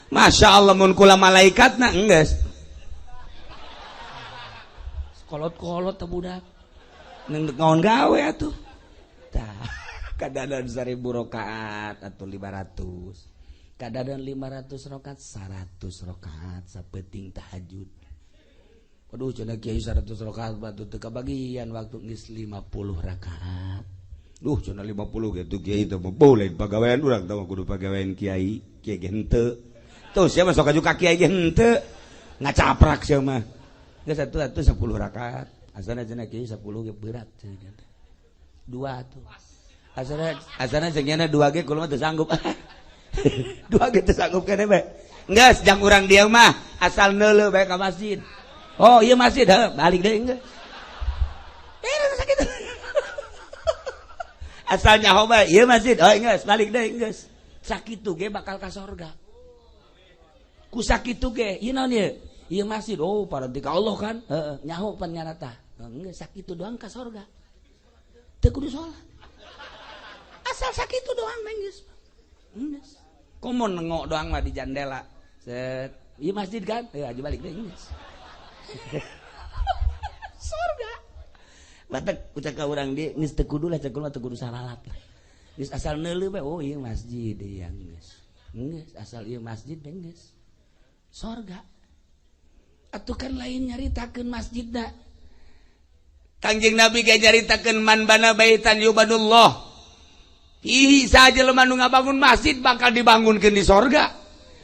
Speaker 1: Masya Allah mun kula malaikatna enggeus.
Speaker 3: Kolot-kolot teh budak.
Speaker 1: Neng ngaon gawe atuh. Tah, kadadan 1000 rakaat atau 500.
Speaker 3: Kadadan 500 rakaat, 100 rakaat sapeuting tahajud. Aduh cenah kiai 100 rakaat batu teu kabagian waktu geus 50 rakaat.
Speaker 1: Duh cenah 50 gitu kiai teh boleh pagawean urang teh kudu pagawean kiai, kiai ge henteu. Tuh sia mah sok aju ka kiai ge henteu. Ngacaprak sia mah. Geus atuh atuh 10 rakaat.
Speaker 3: Asana cenah kiai 10 ge berat cenah. Dua tuh. Asana asana cenah dua ge kulo mah teu sanggup.
Speaker 1: Dua ge teu sanggup keneh bae. Geus jang urang dieu mah asal neuleuh bae ka masjid.
Speaker 3: Oh iya masjid, heh, balik deh enggak.
Speaker 1: Sakit. Asalnya hoba, iya masjid, oh enggak, balik deh enggak.
Speaker 3: Sakitu ge bakal ka sorga. Ku sakitu ge, ieu naon ieu? Ieu masjid, oh paranti ka Allah kan? Heeh, nyaho pan nyarata. Enggak sakitu doang ka sorga. Teu kudu salat. Asal sakitu doang geus. Geus.
Speaker 1: Komo nengok doang mah di jandela. Set,
Speaker 3: ieu masjid kan? Heuh, aju balik deh geus. Sorga.
Speaker 1: Batak ucap ka urang di geus teu kudu lah cek mah teu kudu salalat lah.
Speaker 3: Geus asal neuleuh bae, oh ieu masjid ieu geus. Geus asal ieu masjid bae geus. Sorga. Atuh kan lain nyaritakeun masjidna.
Speaker 1: Kangjeng Nabi ge nyaritakeun man bana baitan yubanullah. Ih saja jelema nu ngabangun masjid bakal dibangunkeun di sorga.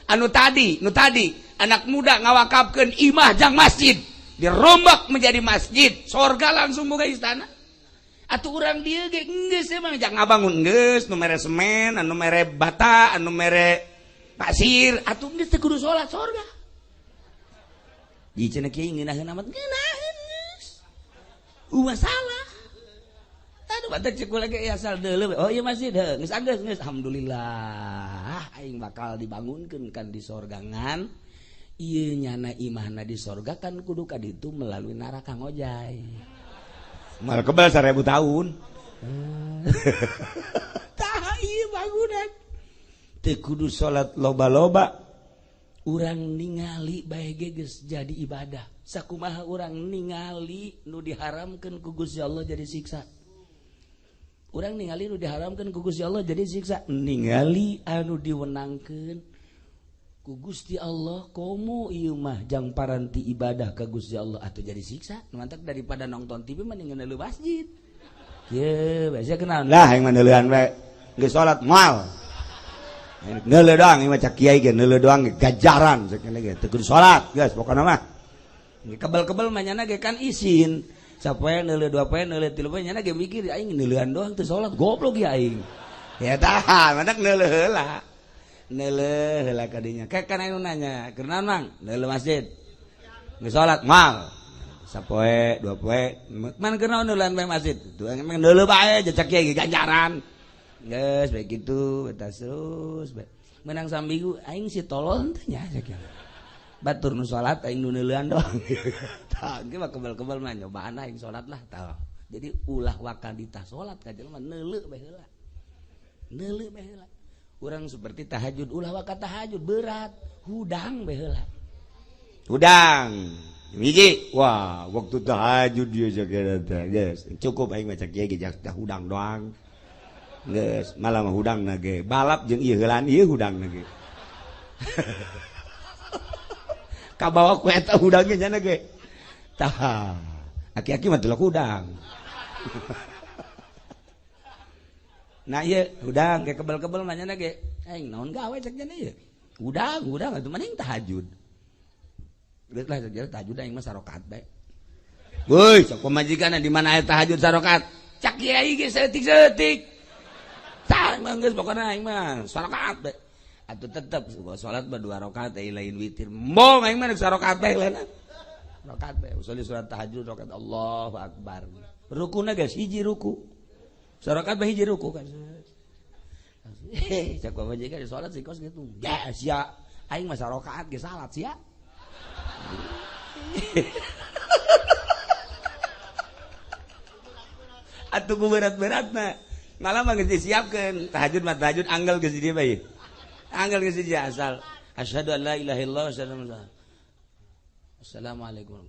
Speaker 1: Anu tadi, nu tadi anak muda ngawakafkeun imah jang masjid dirombak menjadi masjid, sorga langsung boga istana. Atuh urang dieu ge geus emang jang ngabangun geus nu mere semen, anu mere bata, anu mere pasir, atuh geus teu kudu salat sorga. Di cenah kieu ngeunaheun amat ngeunaheun geus. Ulah salah.
Speaker 3: Aduh batak cek kula ge asal deuleu. Oh iya masjid heuh geus anggeus geus alhamdulillah aing bakal dibangunkeun kan di sorga ngan ieu nyana imahna di sorga kan kudu ka ditu melalui neraka ngojay.
Speaker 1: Mal kebal 1000 tahun.
Speaker 3: Tah ieu bangunan.
Speaker 1: Teu kudu salat loba-loba.
Speaker 3: Urang ningali bae ge geus jadi ibadah. Sakumaha urang ningali nu diharamkeun ku Gusti Allah jadi siksa. Urang ningali nu diharamkeun ku Gusti Allah jadi siksa. Ningali anu diwenangkeun ku Gusti Allah komo ieu mah jang paranti ibadah ka Gusti Allah atuh jadi siksa. Nu mantak daripada nonton TV mending neuleuh masjid. Ye, biasa kenal
Speaker 1: lah yang neuleuhan we. Geus salat moal. Neuleuh doang ieu mah cak kiai ge neuleuh doang gajaran cek ge teu kudu salat geus pokona mah.
Speaker 3: Kebel-kebel mah nyana ge kan isin. Sapoe neuleuh dua poe neuleuh tilu poe nyana ge mikir aing neuleuhan doang teu salat goblok ya aing.
Speaker 1: Ya tah, mantak neuleuh heula. Neuleuh heula ka dinya. Kayak kan anu nanya, keur naon Mang? Neuleuh masjid. Geus salat moal. Sapoe dua poe man keur naon neuleuhan bae masjid? Tuh emang neuleuh bae cek kiai ge ganjaran. Geus bae kitu eta terus bae. Menang saminggu aing si tolol teh nya cek kiai. Batur nu salat aing nu neuleuhan doang. Tah ge mah kebel-kebel mah nyobaan aing salat lah tah. Jadi ulah waka ditah salat ka jelema neuleuh bae heula. Neuleuh bae heula. Urang seperti tahajud ulah waka tahajud berat, hudang bae heula. Hudang. Hiji, wah waktu tahajud dia cek teh geus cukup aing mah cek kiai ge hudang doang. Geus malah mah hudang na ge balap jeung ieu heulaan ieu hudang na ge. Kabawa ku eta hudangnya nyana ge. Tah, aki-aki mah teu hudang. Nah ieu hudang ge kebel-kebel mah nyana ge. Aing naon gawe cek nyana ieu. Hudang, hudang atuh mending tahajud. Geus lah cek tahajud aing mah sarokat bae. Woi, sok pamajikan di mana aya tahajud sarokat? Cak kiai ge saeutik-saeutik. Tah mah geus pokona aing mah sarokat bae. Atuh tetep salat mah 2 rakaat lain witir. Embung aing mah sarokat bae lain. Rakaat bae usul salat tahajud rakaat Allahu akbar. Rukuna geus hiji ruku. Sarokat bae hiji ruku kan. Cak pamajikan salat sih kos gitu. Ya sia aing mah sarokat ge salat sia. Atuh ku berat-beratna. Malah mah geus disiapkeun tahajud mah tahajud anggal geus di dieu bae. Anggal geus di asal asyhadu an la ilaha illallah wa asyhadu anna assalamualaikum.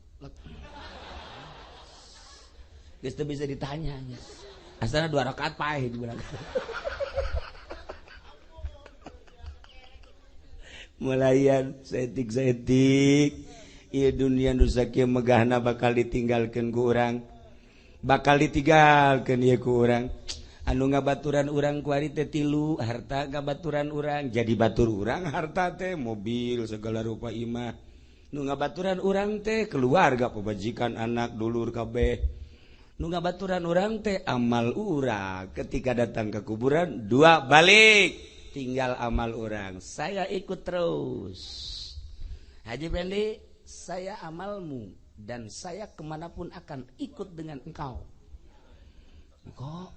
Speaker 1: Geus teu bisa ditanya geus. Asalna 2 rakaat paeh di berangkat. Mulayan saeutik-saeutik ieu dunia nu sakieu megahna bakal ditinggalkeun ku urang. Bakal ditinggalkeun ieu ku urang. Anu ngabaturan urang kuari teh tilu harta ngabaturan urang jadi batur urang harta teh mobil segala rupa imah. Nu ngabaturan urang teh keluarga pemajikan anak dulur kabeh. Nu ngabaturan urang teh amal urang ketika datang ke kuburan dua balik tinggal amal urang. Saya ikut terus. Haji Pendi, saya amalmu dan saya kemanapun akan ikut dengan engkau. Kok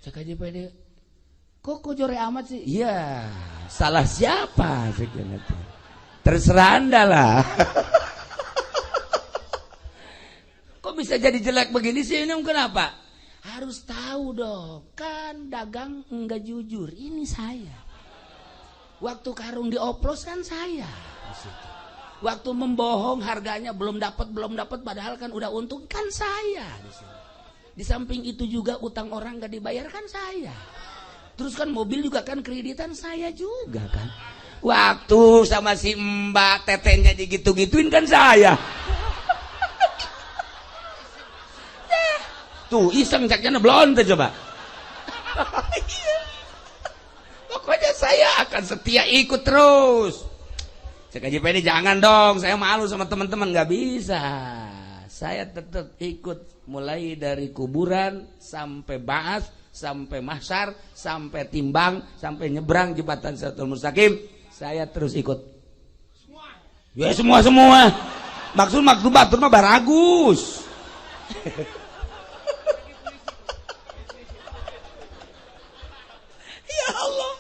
Speaker 1: cek Haji Pendi, kok jore amat sih? Iya, salah siapa? Terserah Anda lah. Kok bisa jadi jelek begini sih ini kenapa? Harus tahu dong, kan dagang enggak jujur. Ini saya. Waktu karung dioplos kan saya. Waktu membohong harganya belum dapat padahal kan udah untung kan saya di sini. Di samping itu juga utang orang gak dibayar kan saya. Terus kan mobil juga kan kreditan saya juga kan. Waktu sama si mbak tetenya digitu-gituin kan saya. Tuh iseng caknya belum tuh coba. Pokoknya saya akan setia ikut terus. Cek Haji Pendi jangan dong, saya malu sama teman-teman, nggak bisa. Saya tetap ikut mulai dari kuburan sampai baas, sampai mahsyar, sampai timbang, sampai nyebrang jembatan Shirathul Mustaqim, saya terus ikut. Semua. Ya semua. Maksud batur mah baragus. Ya Allah.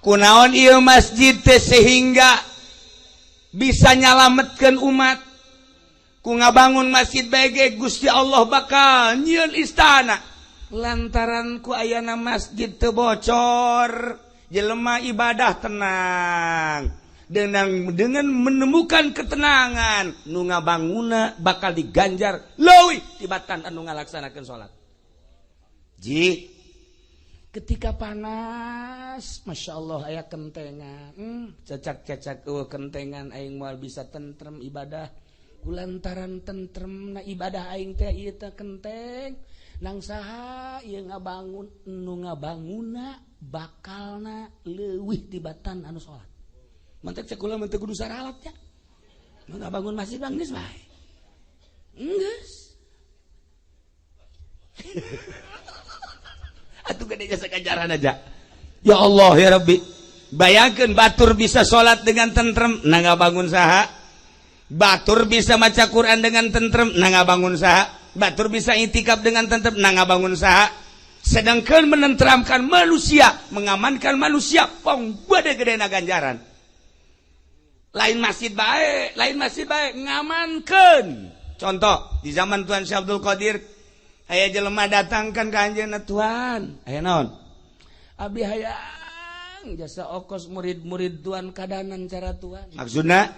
Speaker 1: Kunaon ieu masjid teh sehingga bisa nyalametkeun umat. Ku ngabangun masjid bae Gusti Allah bakal nyieun istana. Lantaran ku ayana masjid teu bocor, jelema ibadah tenang. Dengan menemukan ketenangan, nu ngabanguna bakal diganjar leuwih tibatan anu ngalaksanakeun salat. Ji, ketika panas, masya Allah aya kentengan, cecak-cecak kentengan aing moal bisa tentrem ibadah. Kulantaran tentrem na ibadah aing teh ieu teh kenteng, nang saha ieu ngabangun, nu ngabanguna bakalna leuwih tibatan anu salat. Mantek cek kula mah teu kudu saralat nya. Nu ngabangun masjid mah geus bae. Geus. Atuh gede jasa ganjaran aja. Ya Allah ya Rabbi. Bayangkeun batur bisa salat dengan tentrem, na ngabangun saha? Batur bisa maca Quran dengan tentrem, na ngabangun saha? Batur bisa itikaf dengan tentrem, na ngabangun saha? Sedangkan menenteramkan manusia, mengamankan manusia, pong gede-gede na ganjaran. Lain masjid bae, ngamankeun. Contoh, di zaman Tuan Syekh Abdul Qadir aya jelema datangkan ka anjeunna, Tuan, aya naon? Abdi hayang jasa okos murid-murid Tuan kadanan cara Tuan. Maksudna?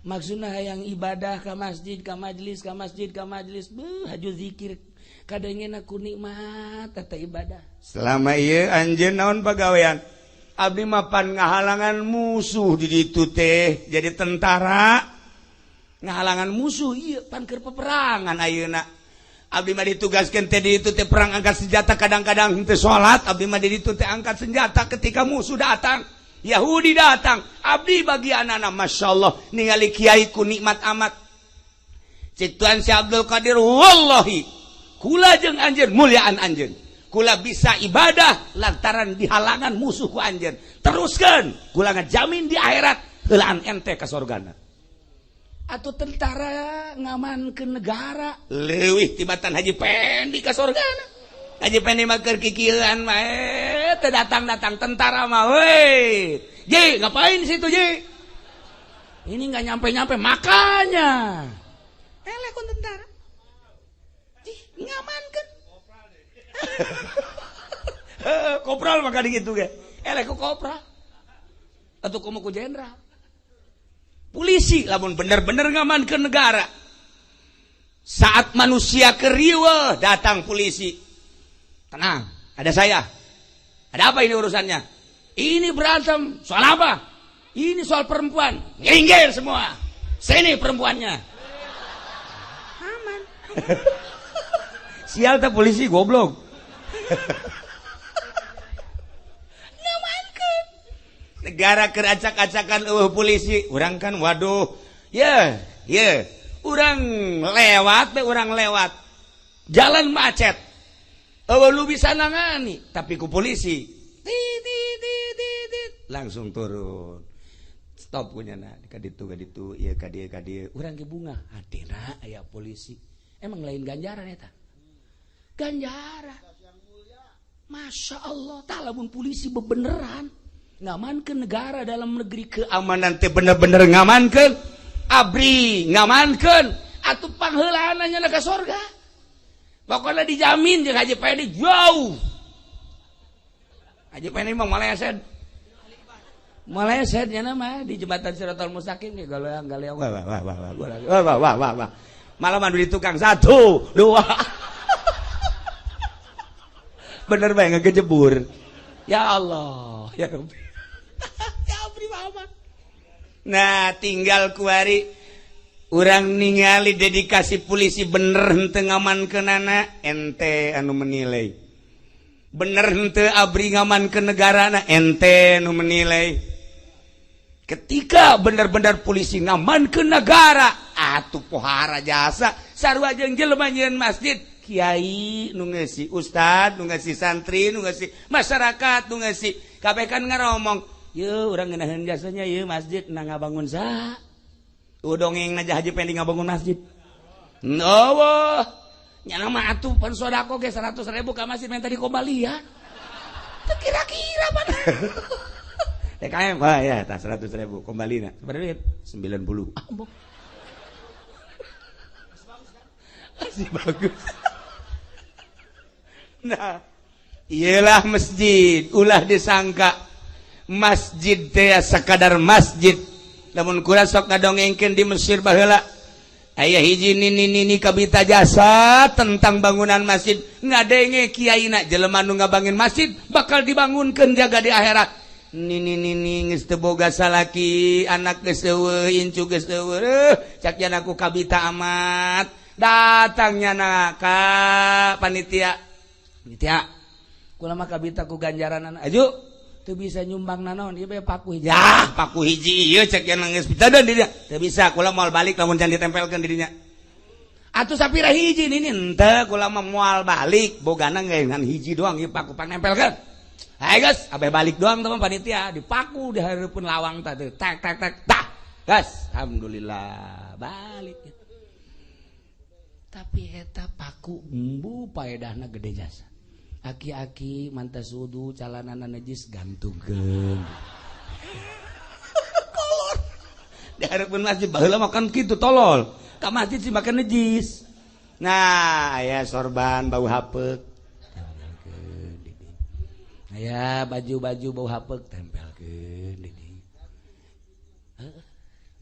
Speaker 1: Maksudna hayang ibadah ka masjid, ka majlis, ka masjid, ka majlis, beuh haju zikir kadangena ku nikmat eta ibadah. Selama ieu anjeun naon pagawean? Abdi mah pan ngahalangan musuh di ditu teh, jadi tentara ngahalangan musuh ieu pan keur peperangan ayeuna. Abdi mah ditugaskeun teh di ditu teh perang angkat senjata, kadang-kadang teu salat, abdi mah di ditu teh angkat senjata ketika musuh datang, Yahudi datang, abdi bagianana masyaallah ningali kiai ku nikmat amat. Cik Tuan Syekh Abdul Qadir, wallahi kula jeung anjeun muliaan anjeun, kula bisa ibadah lantaran dihalangan musuh ku anjeun. Teruskan, kula ngajamin di akhirat heulaan ente ka sorgana. Atau tentara ngamankeun negara leuwih tibatan Haji Pendi ka sorgana. Haji Pendi mah keur kikieuan mah teu datang-datang, tentara mah, "Woi Ji, ngapain situ Ji? Ini nggak nyampe-nyampe." Makanya eleh ku tentara. Ji ngamankeun kopral maka gitu ge eleh ku kopral atau komo ku jenderal. Polisi lamun bener-bener ngamankeun negara, saat manusia keriweuh datang polisi, "Tenang, ada saya. Ada apa ini urusannya?" "Ini berantem." "Soal apa?" "Ini soal perempuan." "Minggir semua, sini perempuannya." Aman. Sial tak polisi goblok. Ngamankeun negara keur acak-acakan euweuh polisi. Urang kan, waduh, ya ya, urang lewat teh, urang lewat jalan macet, euweuh lu bisa nangani, tapi ku polisi ti ti ti ti ti langsung turun, stop punya. Nah, kaditu kaditu, ieu ka dieu ka dieu, urang ge bungah hatina aya polisi. Emang lain ganjaran eta? Ganjaran, Masya Allah. Tah, lamun polisi bebeneran ngamankeun negara, dalam negeri keamanan teh bener-bener ngamankeun, ABRI ngamankeun, atuh pangheulaanna ka sorga. Pokoknya dijamin jeung Haji Pendi jauh. Haji Pendi mah maleset maleset nya mah di jembatan Siratal Mustaqim ge galeang galeang, wah wah wah wah wah wah wah wah wah, malah mandu di tukang satu dua, bener bae ngegejebur. Ya Allah, ya Rabbi, ya Abri Muhammad. Nah, tinggal kuari urang ningali dedikasi polisi bener henteu ngamankeunana, ente anu menilai. Bener henteu ABRI ngamankeun negarana, ente anu menilai. Ketika bener-bener polisi ngamankeun negara, atuh pohara jasa sarua jeung jelema nyieun masjid, kiai nu ngeusi, ustad nu ngeusi, santri nu ngeusi, masyarakat nu ngeusi, kabeh kan ngaromong, "Yeuh, urang ngeunaheun jasanya ieu masjid." Na ngabangun saha? Dongeng aja Haji Pendi ngabangun masjid. Oh, nyana mah atuh pan sodako ge 100 ribu ka masjid minta dikembalian. Teu kira-kira pan. TKM, wah ya, tas 100 ribu kembali na. Seberapa duit? 90. Ah, masih bagus. Nah, iyalah masjid, ulah disangka masjid teh sekadar masjid. Namun kurang sok ngadongengkeun di Mesir baheula aya hiji nini nini kabita jasa tentang bangunan masjid, ngadenge kiai na, jelema nu ngabangun masjid bakal dibangunkeun jaga di akhirat. Nini nini geus teu boga salaki, anak geus euweuh, incu geus euweuh, cak aku kabita amat. Datangnya na ka panitia, "Panitia, kula mah kabita ku ganjaran aju teu bisa nyumbang nanaon, ieu bae paku hiji." "Ah, paku hiji ieu," cek yang geus pitadeun di dinya, "Teu bisa, kula moal balik lamun can ditempelkeun di dinya." "Atuh sapira hiji nini?" "Henteu, kula mah moal balik, bogana ngan hiji doang ieu paku, pangnempelkeun." Hai guys, abe balik doang teman panitia, dipaku di hareupeun lawang tadi. Tak tak tak tak. Gas, alhamdulillah balik. Tapi eta paku embu paedahna gede jasa. Aki-aki mantas wudu calanana najis, gantungkeun. Kolor. Di hareupeun masjid baheula makan kitu tolol. Ka masjid sih makan najis. Nah, aya sorban bau hapeuk, aya baju-baju bau hapeuk, tempelkeun di dinya,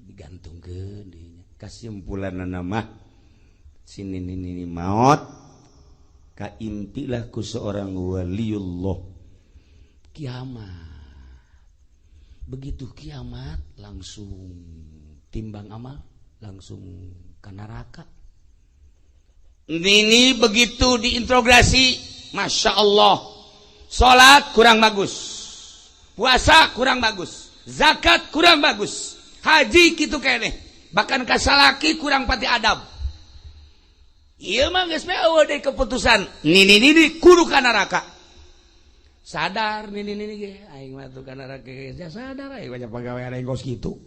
Speaker 1: digantungkeun di dinya. Kasimpulan mah sini nini maot kaintilah ku seorang waliullah. Kiamat, begitu kiamat langsung timbang amal, langsung ke neraka. Ini begitu diintrogasi, Masya Allah, salat kurang bagus, puasa kurang bagus, zakat kurang bagus, haji gitu kene, bahkan kasalaki kurang pati adab. Ieu mah geus eueuh deui keputusan. Nini nini kudu ka neraka. Sadar nini nini ge aing mah tuh ka neraka geus sadar aing banyak pagawean aing kos kitu.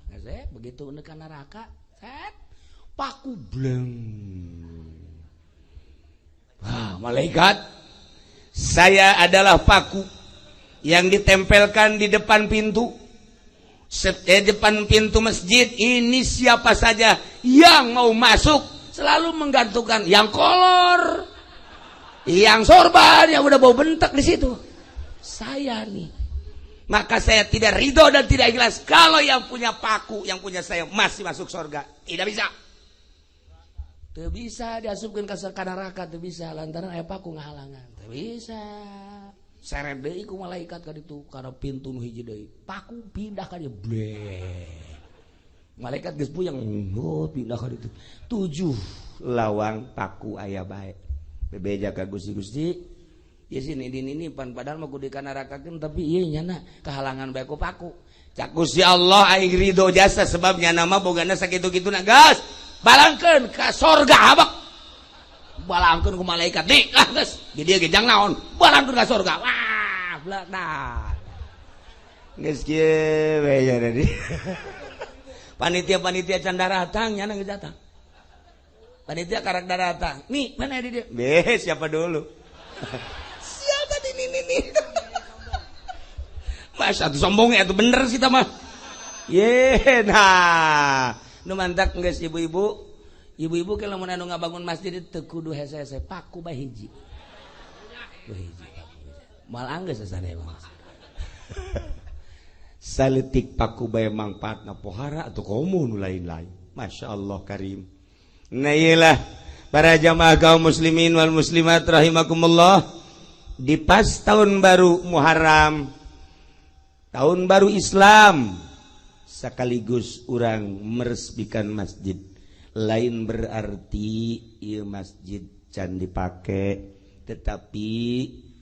Speaker 1: Nah, geus begitu ka neraka, set paku bleng. Wah, malaikat, saya adalah paku yang ditempelkan di depan pintu. Depan pintu masjid ini, siapa saja yang mau masuk selalu menggantungkan yang kolor, yang sorban, yang udah bau bentak di situ. Saya nih. Maka saya tidak ridho dan tidak ikhlas kalau yang punya paku, yang punya saya masih masuk surga. Tidak bisa. Teu bisa diasupkeun ka neraka, teu bisa lantaran aya paku ngahalangan. Teu bisa. Seret deui ku malaikat ka ditu kana pintu nu hiji deui. Paku pindah ka dieu. Bleh. Malaikat geus puyeng, oh pindah ka ditu. 7 lawang paku aya bae. Bebeja ka Gusti-Gusti. Ya sini ini ini pan padahal mah kudu dikanarakakeun tapi ieu nyana kahalangan bae ku paku. Cak Gusti Allah aing ridho jasa sebab nyana mah bogana sakitu-kitu na gas. Balangkeun ka sorga habak. Balangkeun ku malaikat nih lah geus. Di dieu ge jang naon? Balangkeun ka sorga. Wah, blak. Geus kieu we ya tadi. Panitia-panitia can daratang nyana geus datang. Panitia karak daratang. Nih, mana di dieu? Be, siapa dulu? Siapa di ini nih? Mas, atuh sombong ya, atuh bener sih mah. Ye, nah. Nu mantak geus ibu-ibu, ibu-ibu ke lamun anu ngabangun masjid teu kudu hese-hese, paku bae hiji. Hiji. Moal anggeus sasane mah. Saletik paku bae mangfaatna pohara atau komo nu lain-lain. Masya Allah karim. Nah iyalah para jamaah kaum muslimin wal muslimat rahimakumullah, di pas tahun baru Muharram, tahun baru Islam, sekaligus urang meresmikan masjid. Lain berarti ieu masjid can dipake, tetapi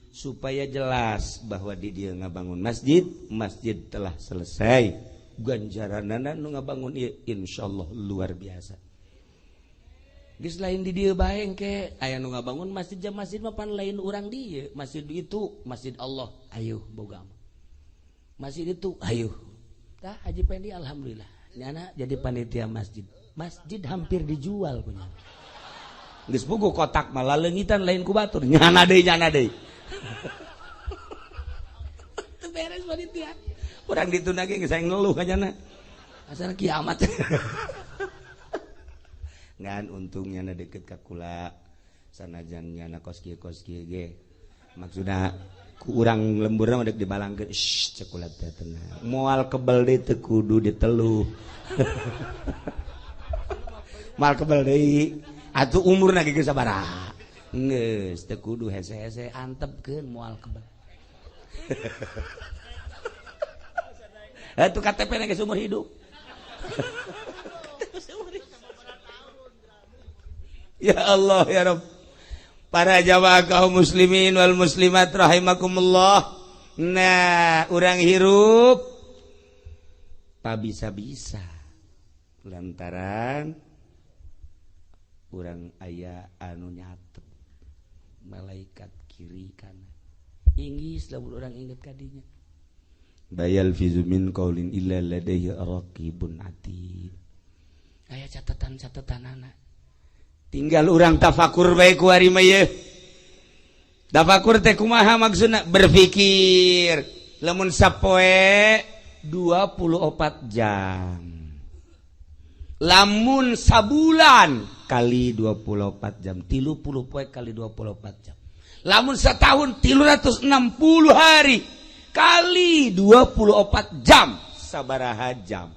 Speaker 1: supaya jelas bahwa di dia ngabangun masjid, masjid telah selesai. Ganjaranana nu ngabangun ieu insyaallah luar biasa. Geus lain di dieu bae engke aya nu ngabangun masjid, jam masjid mah pan lain urang dieu, masjid itu masjid Allah, ayo boga masjid itu ayo. Tah Haji Pendi alhamdulillah nyana jadi panitia masjid. Masjid hampir dijual punya. Geus puguh kotak malah leungitan lain ku batur. Nyana deui, nyana deui. Teu beres panitia. Urang ditunda ge geus aing ngeluh ka nyana. Asal kiamat. Ngan untungnya na deket ka kula sanajan nyana kos kieu ge. Maksudna ku urang lemburna mah dek dibalangkeun. Shh, cek kula teh tenang. Moal kebel deui teu kudu diteluh. Moal kebel deui. Atuh umurna ge geus sabaraha. Geus teu kudu hese-hese antepkeun moal kebel. Atuh KTP na geus umur hidup. Ya Allah ya Rabb. Para jamaah kaum muslimin wal muslimat rahimakumullah. Nah, urang hirup pabisa-bisa lantaran urang aya anu nyatet malaikat kiri kanan. Inggis lamun urang inget kadinya. Bayal fizu min qaulin illa ladaihi raqibun atid. Aya catatan-catatan anak. Tinggal urang tafakur bae ku ari mah ye. Tafakur teh kumaha maksudna? Berpikir. Lamun sapoe 24 jam. Lamun sabulan kali 24 jam, 30 poe kali 24 jam. Lamun setahun 360 hari kali 24 jam, sabaraha jam.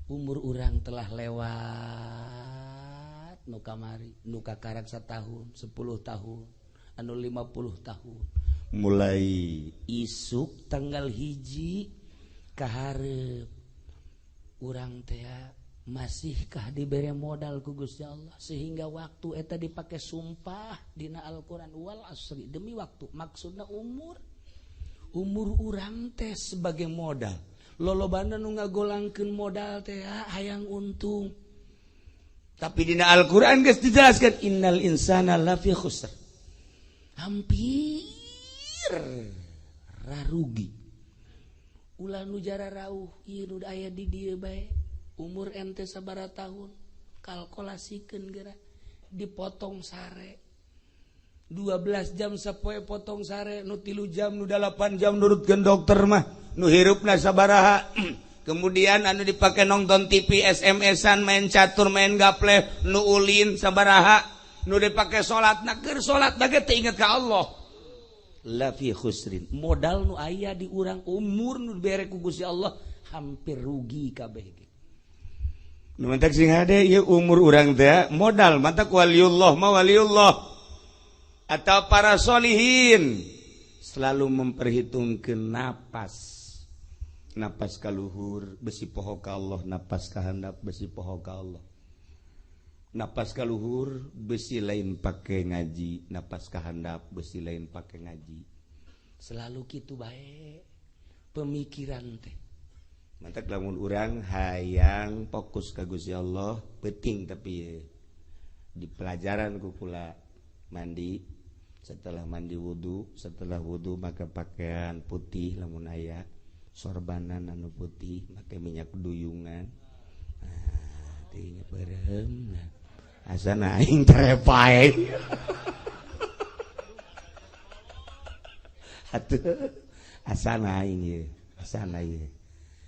Speaker 1: Umur urang telah lewat nu kamari, nu kakarak setahun, 10 tahun, anu 50 tahun. Mulai isuk tanggal 1 kaharep urang teh masihkah diberi modal ku Gusti Allah sehingga waktu eta dipake sumpah dina Al-Qur'an wal asri, demi waktu, maksudna umur. Umur urang teh sebagai modal.
Speaker 3: Lolobana nu ngagolangkeun modal teh hayang untung.
Speaker 1: Tapi dina Al-Qur'an geus dijelaskan innal insana lafi khusr.
Speaker 3: Hampir rarugi. Ulah nu jara rauh ieu nu aya di dieu bae. Umur ente sabaraha tahun kalkulasikeun geura dipotong sare.
Speaker 1: 12 jam sapoe potong sare nu 3 jam nu 8 jam nurutkeun dokter mah nu hirupna sabaraha. Kemudian anu dipake nonton TV, SMS-an, main catur, main gaple, nu ulin sabaraha, nu dipake salat na keur salat na ge teu inget ka Allah.
Speaker 3: La fi khusrin. Modal nu aya di urang umur nu dibere ku Gusti Allah hampir rugi kabeh ge.
Speaker 1: Nu mantak sing hade ieu umur urang teh modal mantak waliullah ma waliullah atau para solihin selalu memperhitungkan napas. Napas kaluhur besi poho ka Allah, napas kahandap besi poho ka Allah. Napas kaluhur besi lain pake ngaji, napas kahandap besi lain pake ngaji.
Speaker 3: Selalu kitu bae pemikiran teh.
Speaker 1: Mantak lamun urang hayang fokus ka Gusti Allah penting tapi di pelajaran ku kula mandi, setelah mandi wudu, setelah wudu maka pakaian putih lamun aya sorbanan anu putih, make minyak duyungan. Nah, teuing beureum. Asana aing terepae. Atuh asana aing ieu, asana ieu.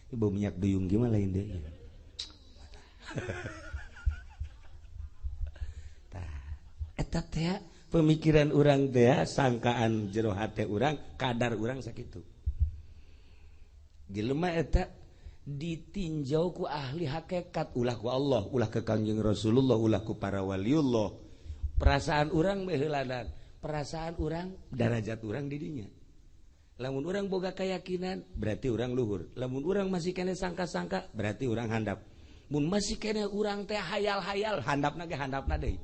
Speaker 1: Ibu minyak duyung gimana lain deui. Tah, eta teh pemikiran urang teh sangkaan jero hate urang, kadar urang sakitu. Jelema eta ditinjau ku ahli hakikat, ulah ku Allah, ulah ke Kangjeng Rasulullah, ulah ku para waliullah. Perasaan urang beheulanan, perasaan urang darajat urang di dinya. Lamun urang boga keyakinan berarti urang luhur. Lamun urang masih kene sangka-sangka berarti urang handap. Mun masih kene urang teh hayal-hayal, handapna ge handapna deui.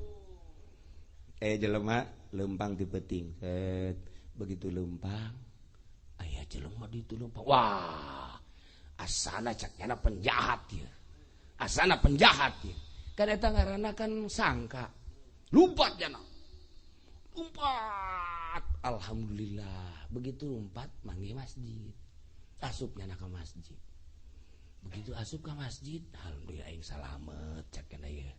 Speaker 1: Jelema lempang ti peuting. Begitu lempang aya jelema ditu lempang. Wah, asana cak nyana penjahat ieu.
Speaker 3: Asana penjahat ieu. Kan eta ngaranna kan sangka. Lumpat jana. Lumpat. Alhamdulillah. Begitu lumpat manggih masjid. Asup nyana ka masjid. Begitu asup ka masjid, alhamdulillah aing salamet cak nyana ieu.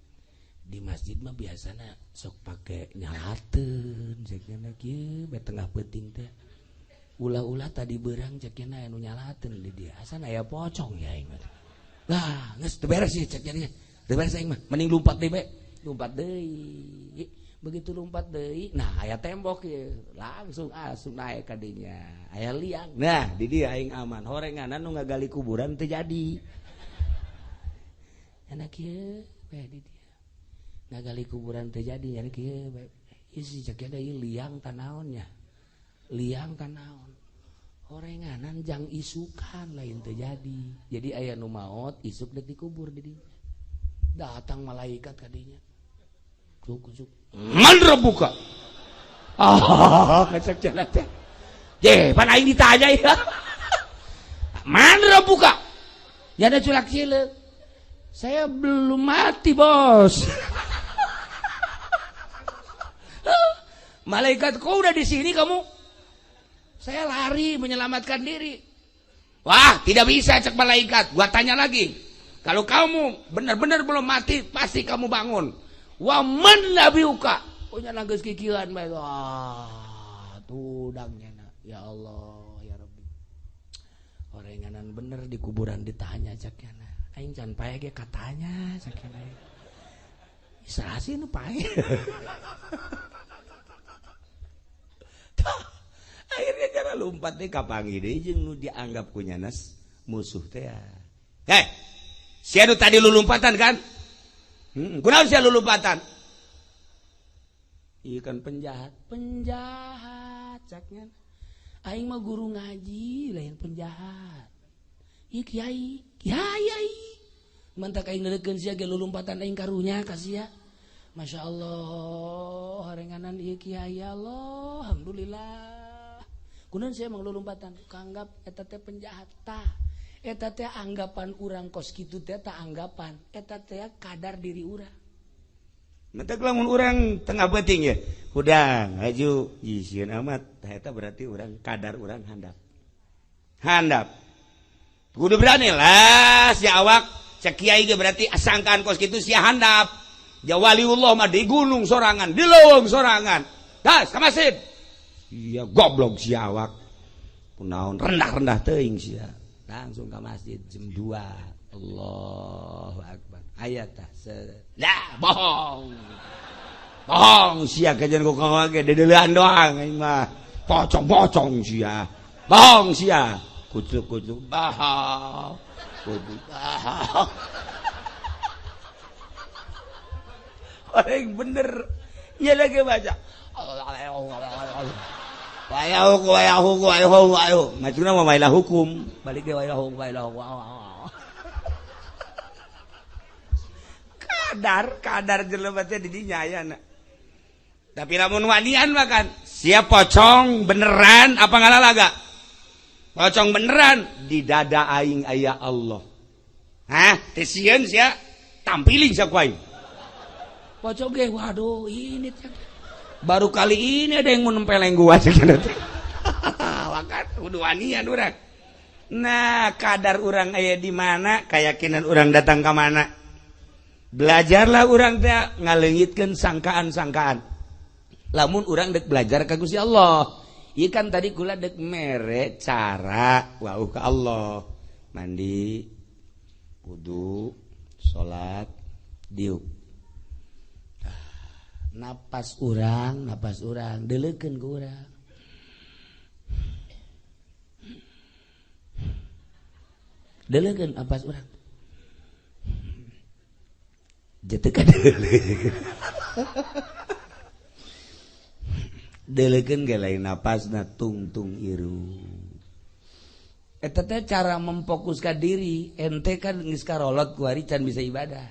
Speaker 3: Di masjid mah biasana sok pake nyalateun cak nyana kieu bae tengah peuting teh. Ulah-ulah tadi berang cek nya anu nyalateun di dia. Asana aya pocong ya aing mah. Lah, geus teu beres sih cek nya. Teu beres aing mah, mending lumpat deui bae. Lumpat deui. Begitu lumpat deui, nah aya tembok ieu. Langsung asup naek ka dinya. Aya liang.
Speaker 1: Nah, di dia aing aman. Horenganan nu ngagali kuburan teu jadi.
Speaker 3: Enak kieu bae di dia. Ngagali kuburan teu jadi, nya kieu bae. Ieu si cek nya ieu liang tanaonnya. Liang tanaon. Horenganan jang isukan lain terjadi. Jadi aya nu maot isuk deuk dikubur di dinya. Datang malaikat ka dinya. Cuk cuk.
Speaker 1: Man rabbuka? Ah, ngecek jalan teh.
Speaker 3: Ye, pan aing ditanya ya. Man rabbuka? Ya ada culak cileuk. Saya belum mati, Bos. Malaikat, kok udah di sini kamu? Saya lari menyelamatkan diri.
Speaker 1: Wah, tidak bisa cek malaikat. Gua tanya lagi. Kalau kamu benar-benar belum mati, pasti kamu bangun. Wa man nabiuka?
Speaker 3: Punya nangis kikiran bae. Wah, tudangnya nak. Ya Allah, ya Rabbi. Orenganan bener di kuburan ditanya cek na. Aing can pae ge katanya cek na. Saha sih nu pae?
Speaker 1: Akhirnya cara lompat deh kapangi deh jeung nu dianggap ku nyanas musuh teh. Heh, sia nu tadi lu lompatan kan? Kunaon sia lu lompatan?
Speaker 3: Ieu kan penjahat, penjahat caknya. Aing mah guru ngaji lain penjahat. Ieu kiai, kiai aing. Mantak aing neurekeun sia ge lulumpatan aing karunya ka sia. Masya Allah, harenganan ieu kiai Allah, alhamdulillah. Kunaon sia mah lulumpatan, kanggap eta teh penjahat tah. Eta teh anggapan urang kos kitu teh ta anggapan eta teh kadar diri urang.
Speaker 2: Mentek lamun urang tengah beuting ya hudang haju sieun amat tah eta berarti urang kadar urang handap. Handap. Kudu berani lah si awak cek kiai ge berarti sangkaan kos kitu sia handap. Ja waliullah mah di gunung sorangan, di leuweung sorangan. Das ka masjid. Iya goblok si awak. Kunaon rendah-rendah teuing sia.
Speaker 3: Langsung ke masjid jam 2. Allahu akbar. Aya tah.
Speaker 1: Lah bohong. Bohong sia kajian ku kawa ge dedeulean doang aing mah. Pocong-pocong sia. Bohong sia. Kucuk-kucuk bohong. Kucuk bohong. Orang bener. Nya lagi baca. Wayahu macuna mah wailah hukum balik ge wailah hukum kadar kadar jelema teh di dinya ayana tapi lamun wanian mah kan siap pocong beneran apa ngalalaga pocong beneran di dada aing aya Allah hah teh sieun sia tampiling sia ku aing
Speaker 3: pocong ge waduh ini teh
Speaker 1: baru kali ini ada yang mau nempeleng gua wakat kudu wanian urang. Nah, kadar urang aya di mana, keyakinan urang datang ke mana. Belajarlah urang teh ngaleungitkeun sangkaan-sangkaan. Lamun urang dek belajar ka Gusti Allah. Ieu kan tadi kula dek mere cara wauh ka Allah. Mandi, wudu, salat, diuk.
Speaker 3: Napas urang deleukeun ku urang. Deleukeun napas urang. Jatuh ka deuleukeun.
Speaker 2: Deleukeun ge lain napasna tungtung irung.
Speaker 3: Eta teh cara memfokuskan diri, ente kan geus karolot ku ari can bisa ibadah.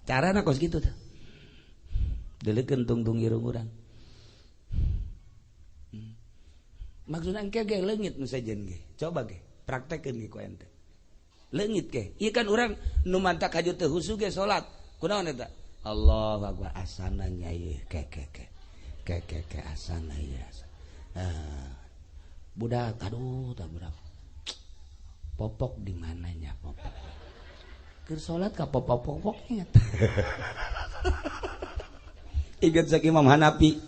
Speaker 3: Carana kos kitu teh. Deleukeun tungtung irung urang. Maksudna engke ge leungit nu sejen ge. Coba ge, praktekkeun ge ku ente. Leungit ge. Ieu kan urang nu mantak haju teu husu ge salat. Kunaon eta? Allahu akbar asana nya ieu ke ke ke. Ke ke ke asana ieu. Budak aduh tah budak. Popok di mananya popok. Keur salat ka popok-popok ingat.
Speaker 2: Ingat sak Imam Hanafi.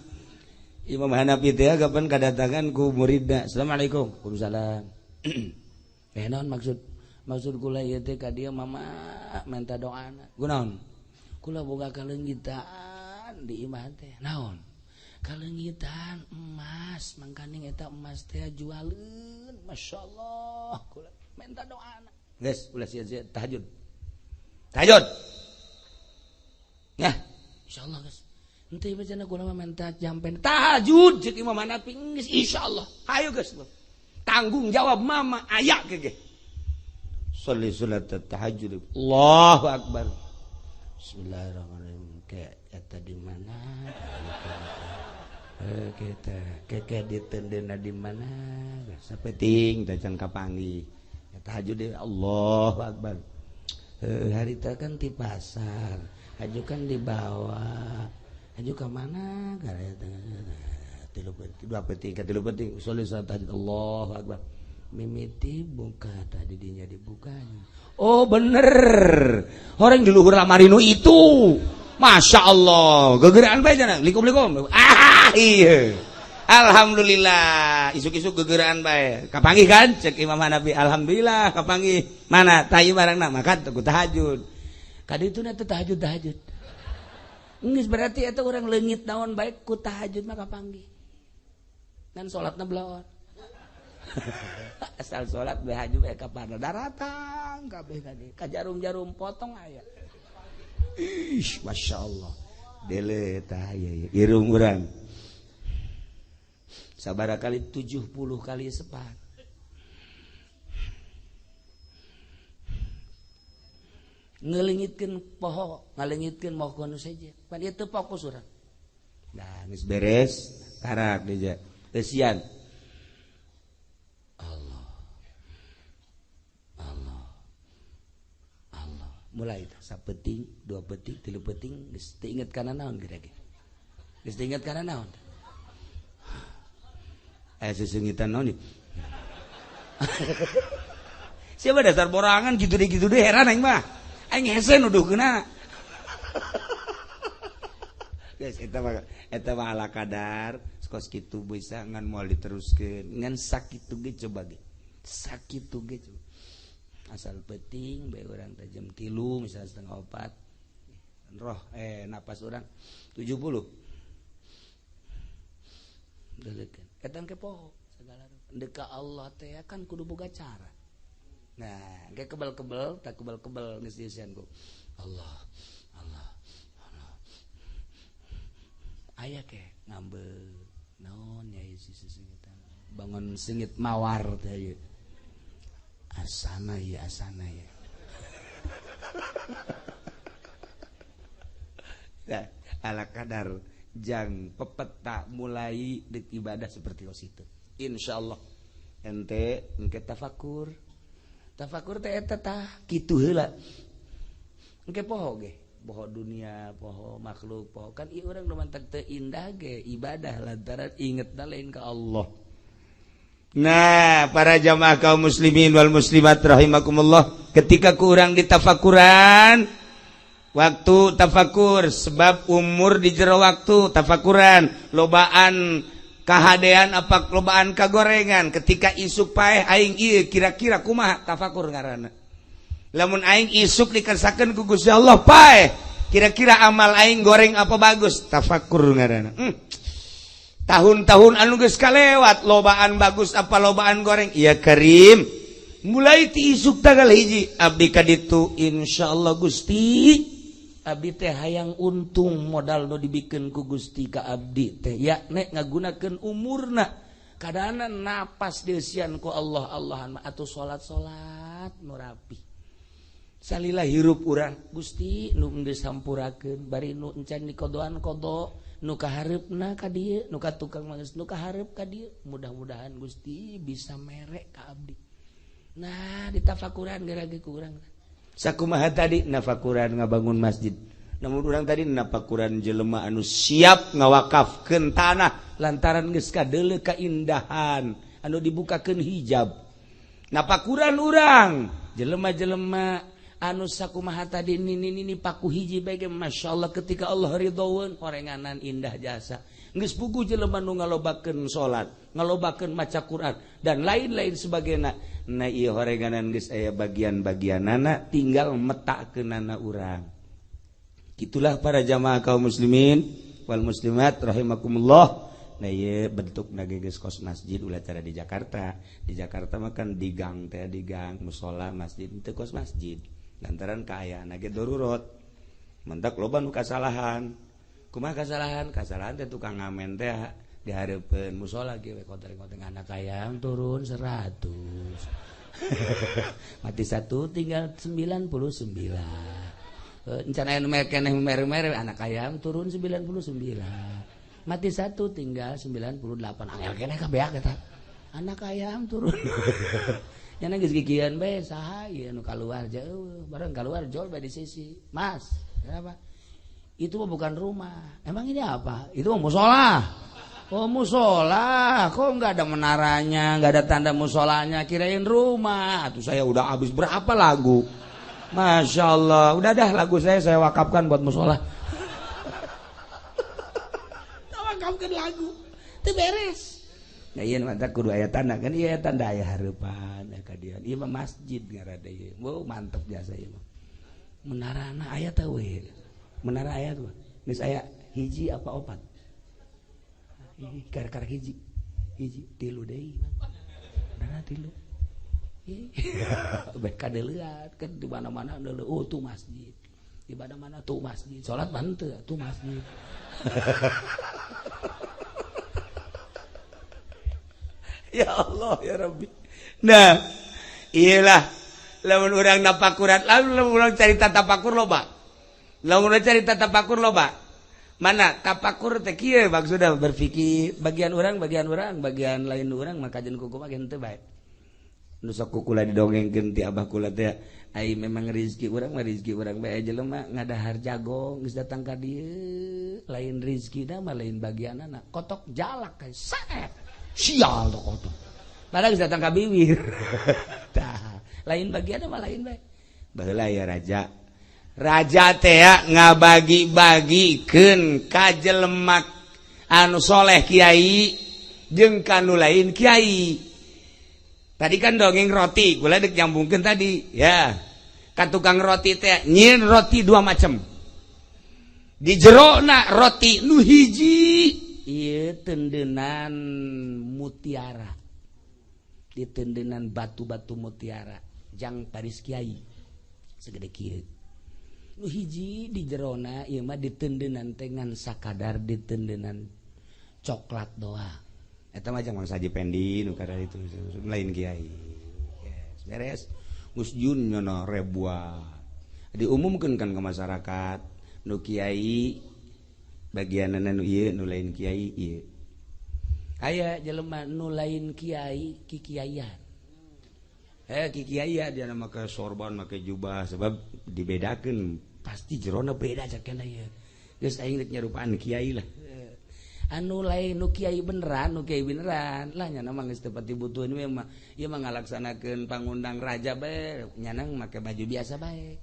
Speaker 2: Imam Hanafi teh kapan kadatangan ku muridna. Assalamualaikum.
Speaker 3: Waalaikumsalam. Naon maksud kula ieu teh ka dieu mama minta doana.
Speaker 2: Kunaon?
Speaker 3: Kula boga kaleungitan di imah teh. Naon? Kaleungitan emas, mangkaning eta emas teh jualeun. Masyaallah, kula minta doana.
Speaker 2: Geus, ulah sia-sia tahajud. Tahajud. Nah,
Speaker 3: insyaallah geus. Henteu ieu cenah kula mah minta jampen
Speaker 1: tahajud cek Imam Hanafi geus insyaallah. Hayu geus. Tanggung jawab mama aya ke ge.
Speaker 2: Sholli salat tahajud. Allahu akbar.
Speaker 3: Bismillahirrahmanirrahim. Ke eta di mana? Kita keke ditendena di mana?
Speaker 2: Sapeting teh can kapanggih. Tahajud deui Allahu akbar.
Speaker 3: Harita kan di pasar, haju kan dibawa. Haju ka mana?
Speaker 2: Tilu penting, dua penting, tilu penting.
Speaker 3: Sholli salat tahajud Allahu akbar. Mimiti buka tadi dinya dibukanya.
Speaker 1: Oh bener. Orang di luhur lamarinu itu. Masya Allah. Gegeraan bae cenah. Likum-likum. Ah iya. Alhamdulillah. Isuk-isuk gegeraan bae. Kapanggih kan? Cek Imam Hanafi. Alhamdulillah kapanggih. Mana tayu barangna makan ku tahajud.
Speaker 3: Kadi itu na teh tahajud-tahajud. Geus berarti eta urang leungit naon bae ku tahajud mah kapanggih. Ngan salatna belaon. Asal salat bae haju bae ka daratang kabeh ka dieu. Ka jarum-jarum potong aya.
Speaker 2: Ih, Masya Allah. Dele tah ieu irung urang. Sabaraha kali 70 kali sepat.
Speaker 3: Ngelingitkeun poho, ngalengitkeun moho nu sejen. Pan ieu teu fokus urang.
Speaker 2: Nah, geus beres, karak deui teu sian.
Speaker 3: Allah. Mulai sapeting, dua peting, tilu peting geus teu inget kana naon geura ge. Geus teu inget kana naon. Aya sesengitan naon ieu? Siapa dasar borangan gitu deh heran aing mah. Aing hese nuduhkeunna. Guys, eta mah ala kadar kos kitu bisa ngan moal diteruskeun ngan sakitu ge coba ge. Sakitu ge coba. Asal penting bae urang teh jam 3 misalnya 3:30. Roh napas urang 70. Deulekeun. Eta engke poho segala rupa. Deuk ka Allah teh kan kudu boga cara. Nah, engke kebel-kebel tak kebel-kebel geus dieusian ku Allah. Allah. Allah. Aya ke ngambek naon nya ieu sisingitan. Bangun singit mawar teh ieu. Asana ya asana ya. Nah, ala kadar jang pepeta mulai dek ibadah seperti itu. Insyaallah ente engke tafakur. Tafakur teh eta tah kitu heula. Engke poho ge, poho dunia, poho makhluk, poho kan ieu urang nu mantak teu indah ge ibadah lantaran ingetna lain ka Allah.
Speaker 1: Nah, para jamaah kaum muslimin wal muslimat rahimakumullah, ketika kurang ditafakuran, waktu tafakur sebab umur di jero waktu tafakuran, lobaan kahadean apa lobaan kagorengan, ketika isuk paeh aing ieu kira-kira kumaha tafakur ngaranna. Lamun aing isuk dikersakeun ku Gusti Allah paeh, kira-kira amal aing goreng apa bagus, tafakur ngaranna. Tahun-tahun anu geus kalewat lobaan bagus apa lobaan goreng, ya Karim. Mulai ti isuk tanggal 1 abdi ka ditu insyaallah Gusti
Speaker 3: abdi teh hayang untung modal nu dibikeun ku Gusti ka abdi teh yakni ngagunakeun umurna kadana napas dieusian ku Allah Allahan atuh salat-salat nu rapi salila hirup urang Gusti nu geus hampurakeun bari nu encan dikodoan kodo nu kahareupna ka dieu nu ka tukang mangeus nu kahareup ka dieu mudah-mudahan Gusti bisa merek ka abdi. Nah ditafakuran geura ge ku urang
Speaker 1: sakumaha tadi nafakuran ngabangun masjid, namun urang tadi nafakuran jelema anu siap ngawakafkeun tanah lantaran geus kadeuleu kaindahan anu dibukakeun hijab. Nafakuran urang jelema-jelema anu sakumaha tadi nini paku hiji bae ge masyaallah ketika Allah ridhoeun horenganan indah jasa geus puguh jelema nu ngalobakeun salat ngalobakeun maca Quran dan lain-lain sebagainya. Nah ieu horenganan geus aya bagian-bagianana tinggal metakeunana urang. Itulah para jamaah kaum muslimin wal muslimat rahimakumullah. Nah ieu bentukna ge geus kos masjid ulah cara di Jakarta. Di Jakarta mah kan di gang teh di gang musala masjid teu kos masjid. Lantaran kaayaan ge darurat. Mentak loba nu kasalahan. Kumaha kasalahan? Kasalahan teh tukang ngamen teh di hareupeun
Speaker 3: musola ge we konteng-konteng anak ayam turun 100. Mati satu tinggal 99. Encan aya nu keneh mere-mere anak ayam turun 99. Mati satu tinggal 98. Angel keneh kabeak eta. Anak ayam turun. Nya geus gigian bae saha ieu nu kaluar jauh, bareng kaluar jol bae di sisi. Mas, kenapa? Itu mah bukan rumah. Emang ini apa? Itu mah musola. Oh musola, kok nggak ada menaranya, nggak ada tanda musolanya, kirain rumah.
Speaker 1: Tuh saya udah habis berapa lagu. Masya Allah, udah dah lagu saya wakafkan buat musola.
Speaker 3: Wakafkan lagu, itu beres.
Speaker 1: Nah iya mantap kudu aya tanda kan, iya tanda aya hareupan aya kadian. Ieu mah masjid ngaranna ieu. Wow, mantep jasa ieu mah.
Speaker 3: Menarana aya teh we.
Speaker 1: Menara aya tuh. Geus aya hiji apa opat? Kar-kar hiji. Hiji tilu deui mah. Menara tilu.
Speaker 3: Bae kadeuleut kan di mana-mana deuleu oh tuh masjid. Di mana-mana tuh masjid. Salat mah henteu tuh masjid.
Speaker 1: Ya Allah ya Rabbi. Nah, iyalah lamun urang napakuran, lamun urang carita tapakur loba. Lamun urang carita tapakur loba. Mana tapakur teh kieu maksudna berpikir
Speaker 3: bagian urang, bagian lain urang maka jeung kuku mah henteu bae.
Speaker 1: Nu sok kukula didongengkeun ti abah kula teh
Speaker 3: Ai memang rezeki urang mah rezeki urang bae jelema ngadahar jagong geus datang ka dieu lain rezekina mah lain bagianana kotok jalak kayak saet sial tuh kotok padahal geus datang ka bibir tah lain bagianna mah lain bae.
Speaker 2: Baheula ya raja raja teh ngabagi-bagikeun ka jelema anu soleh kiai jeung ka nu lain kiai. Tadi kan dongeng roti, gula dek nyambungkeun tadi ya. Ka tukang roti teh nyieun roti dua macam. Di jerona roti nu hiji
Speaker 3: ieu tendenan mutiara. Di tendenan batu-batu mutiara jang Paris kiai segede kieu. Nu hiji di jerona ieu mah ditendenan teh ngan sakadar ditendenan coklat doang.
Speaker 2: Eta mah jang Mang Saji Pendi nu kada itu lain kiai. Yes, beres. Geus jun nyono ribuan. Diumumkeun kan ke masyarakat nu kiai bagianana nu ieu, nu lain kiai ieu.
Speaker 3: Aya jelema nu lain kiai kikiaian.
Speaker 2: Kikiai dia make sorban, make jubah sebab dibedakeun pasti jerona beda cakena ieu. Geus aing rek nyarupaan kiai lah.
Speaker 3: Anu lain nu kiai beneran, nu kiai beneran lah nyana mah geus teu pati butuh we mah ieu mah ngalaksanakeun pangundang raja bae nyana make baju biasa bae.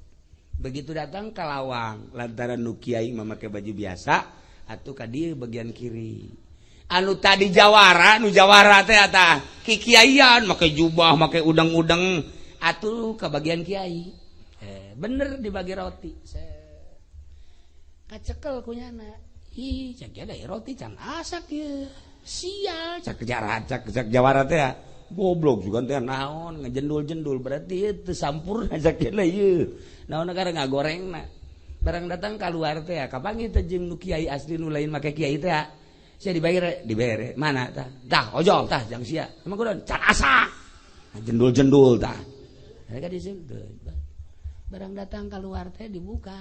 Speaker 3: Begitu datang ka lawang
Speaker 2: lantaran nu kiai mah make baju biasa atuh ka dieu bagian kiri. Anu tadi jawara, nu jawara teh tah kikiaian make jubah, make udang-udang
Speaker 3: atuh ka bagian kiai. Bener dibagi roti. Kacekel ku nyana. Ih, cak ada roti can asak ya. Sial,
Speaker 2: cak jara, cak cak jawara teh ya. Goblok juga teh
Speaker 3: naon ngejendul-jendul berarti itu sampurna cak ieu. Naon negara ngagorengna. Barang datang keluar teh kapanggih teh jeung nu kiai asli nu lain make kiai teh. Sia dibayar, dibere. Mana tah? Tah ojol tah jang sia. Emang kudu can asak.
Speaker 2: Jendul-jendul tah.
Speaker 3: Mereka di situ. Barang datang keluar teh dibuka.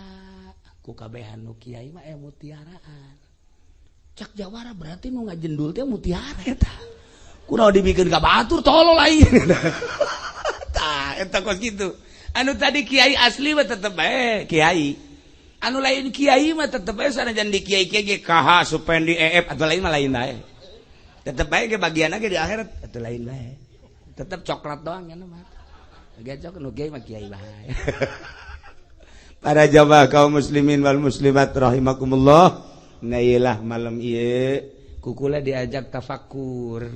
Speaker 3: Ku kabehan nu kiai mah mutiaraan. Cak jawara berarti nu ngajendul teh mutiara eta.
Speaker 2: Kunaon dibikeun ka batur tolol lain. Tah eta kos kitu. Anu tadi kiai asli mah tetep bae kiai. Anu lain kiai mah tetep bae sanajan di kiai-kiai ge KH Supendi EF atau lain mah lain bae. Tetep bae ge bagian ge di akhirat atau lain bae.
Speaker 3: Tetep coklat doang nya mah. Gecok nu kiai mah kiai bae.
Speaker 2: Para jamaah kaum muslimin wal muslimat rahimakumullah. Nah iyalah malam ieu
Speaker 3: kukula diajak tafakur.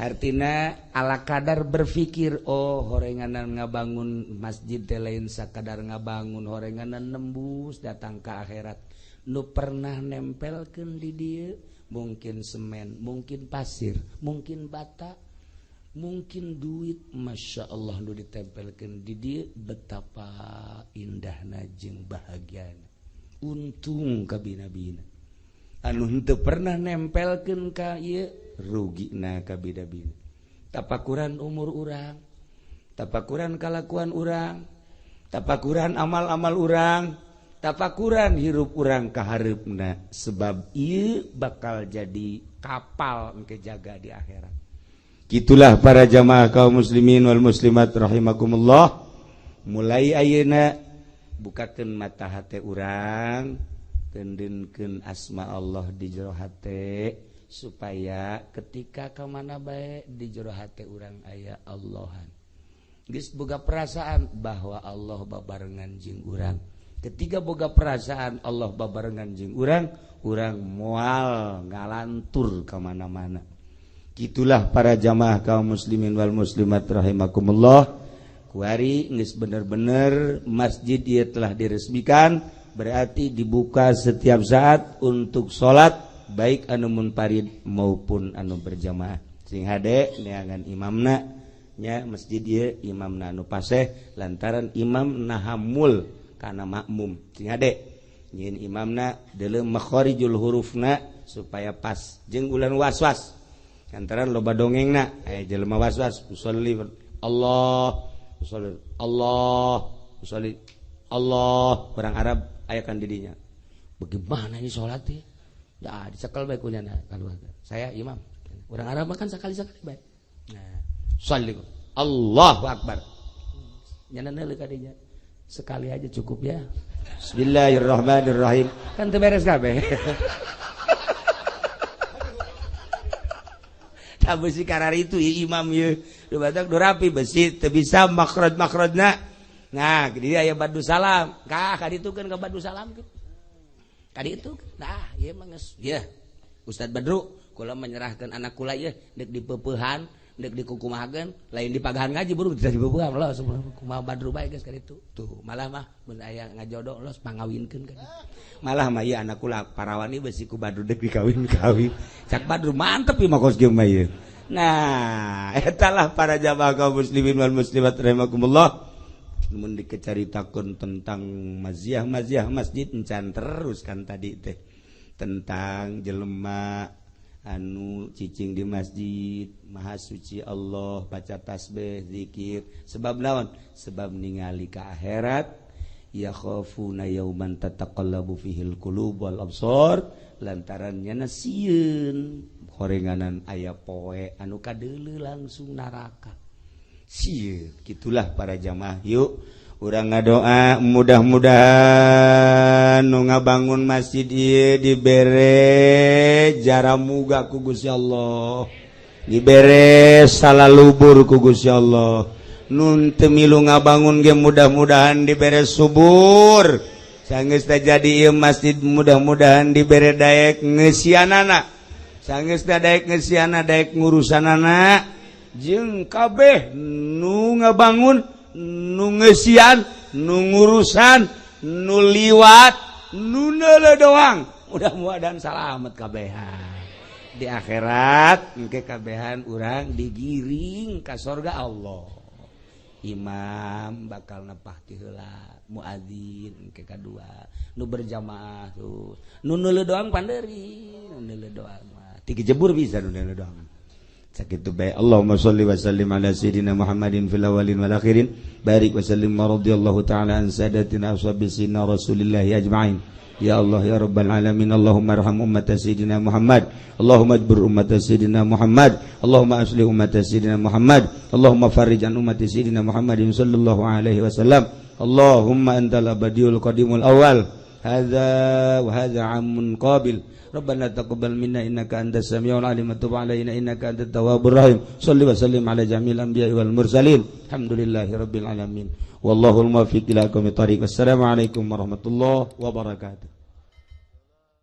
Speaker 3: Artina ala kadar berpikir, oh horenganan ngabangun masjid teh lain sakadar ngabangun horenganan nembus datang ke akhirat. Nu pernah nempelkeun di dieu mungkin semen, mungkin pasir, mungkin bata, mungkin duit. Masya Allah nu ditempelkeun di dieu betapa indahna jeung bahagiana. Untung kabina-bina.
Speaker 2: Anu henteu pernah nempelkeun ka ieu rugina kabina-bina. Tapakuran umur urang, tapakuran kalakuan urang, tapakuran amal-amal urang, tapakuran hirup urang kahareupna sebab ieu bakal jadi kapal engke jaga di akhirat. Gitulah para jamaah kaum muslimin wal muslimat rahimakumullah. Mulai ayeuna bukakeun mata hate urang, tendenkeun asma Allah di jero hate supaya
Speaker 3: ketika ka mana bae di jero hate urang aya Allahan. Geus boga perasaan bahwa Allah babarengan jeung urang. Ketika boga perasaan Allah babarengan jeung urang, urang moal ngalantur ka mana-mana.
Speaker 2: Gitulah para jamaah kaum muslimin wal muslimat rahimakumullah. Kuari geus bener-bener masjid ieu telah diresmikan, berarti dibuka setiap saat untuk salat baik anu munfarid maupun anu berjamaah. Sing hade neangan imamna nya masjid ieu imamna anu paseh lantaran imam nahamul kana makmum. Sing hade nyieun imamna deuleu makharijul hurufna supaya pas jeung ulah was-was. Lantaran loba dongengna aya jelema was-was usolli Allah usolli Allah usolli Allah orang Arab aya kan didinya.
Speaker 3: Bagaimana ini sholat ya? Ya dicekel bae kunyana keluar. Saya imam. Orang Arab makan sekali-sekali bae. Nah,
Speaker 2: sholli Allahu akbar.
Speaker 3: Nyana neuleuh ka dinya. Sekali aja cukup ya.
Speaker 2: Bismillahirrahmanirrahim.
Speaker 3: Kan teu beres kabeh.
Speaker 2: Tah besi karar itu imam ieu. Du batak du rapi besi teu bisa makhraj-makhrajna. Nah, jadi aya badu salam. Kah ka ditu kan ka badu salam kan.
Speaker 3: Ka ditu. Nah, ieu mah geus. Yeuh. Ustad Badru, kula menyerahkan anak kula ieu deuk dipeupehan, deuk dikukumahakeun, lain dipagahan ngaji buru bisa dipeupehan los kumaha Badru bae geus ka ditu. Tuh, malah mah mun aya ngajodoh los pangawinkeun ka ditu.
Speaker 2: Malah mah ieu anak kula parawan ieu besi ku Badru deuk dikawin-kawin. Cak Badru mantep ieu mah kos kieu mah ieu. Nah, eta lah para jamaah kaum muslimin wal muslimat rahimakumullah. Mun dikecaritakeun tentang maziah-maziah masjid encan terus kan tadi teh tentang jelema anu cicing di masjid maha suci Allah baca tasbih zikir sebab naon sebab ningali ka akhirat ya khafuna yauman tataqallabu fihil qulub wal absar lantaran nyana sieun horenganan aya poe anu kadeuleu langsung neraka. Sieun gitulah para jamaah. Yuk urang ngadoa mudah-mudahan nu ngabangun masjid ieu dibere jaramuga ku Gusti Allah, dibere salalubur ku Gusti Allah. Nun teu milu ngabangun ge mudah-mudahan dibere subur. Sanggeus teh jadi ieu masjid mudah-mudahan dibere daek ngeusianana. Sanggeus teh daek ngeusiana daek ngurusanana jeung kabeh nu ngabangun nu ngeusian nu ngurusan nu liwat nu neuleuh doang mudah-mudahan salamet kabehan di akhirat engke kabehan urang digiring ka sorga Allah. Imam bakal nepah ti heula, muadzin engke kadua, nu berjamaah tuh nu neuleuh doang panderi, nu neuleuh doang mah tiga jebur bisa nu neuleuh doang. Sakitu bae. Allahumma sholli wa sallim ala sayyidina Muhammadin fil awwalin wal akhirin. Barik wa sallim wa radhiyallahu ta'ala an sadatina ashabi sayyidina Rasulillah ajma'in. Ya Allah ya Rabbal alamin. Allahumma arham ummata sayyidina Muhammad. Allahumma ajbur ummata sayyidina Muhammad. Allahumma aslih ummata sayyidina Muhammad. Allahumma farrij an ummati sayyidina Muhammadin sallallahu alaihi wasallam. Allahumma antal abadiul qadimul awal. Hadza wa hadza amun qabil. Rabbana taqabbal minna innaka antas samiul alim wa tub alaina innaka antat tawwabur rahim. Shalli wa sallim ala jamil anbiya'i wal mursalin. Alhamdulillahi rabbil alamin. Wallahul muwaffiq ila aqwamit thariq. Wassalamu alaikum warahmatullahi wabarakatuh.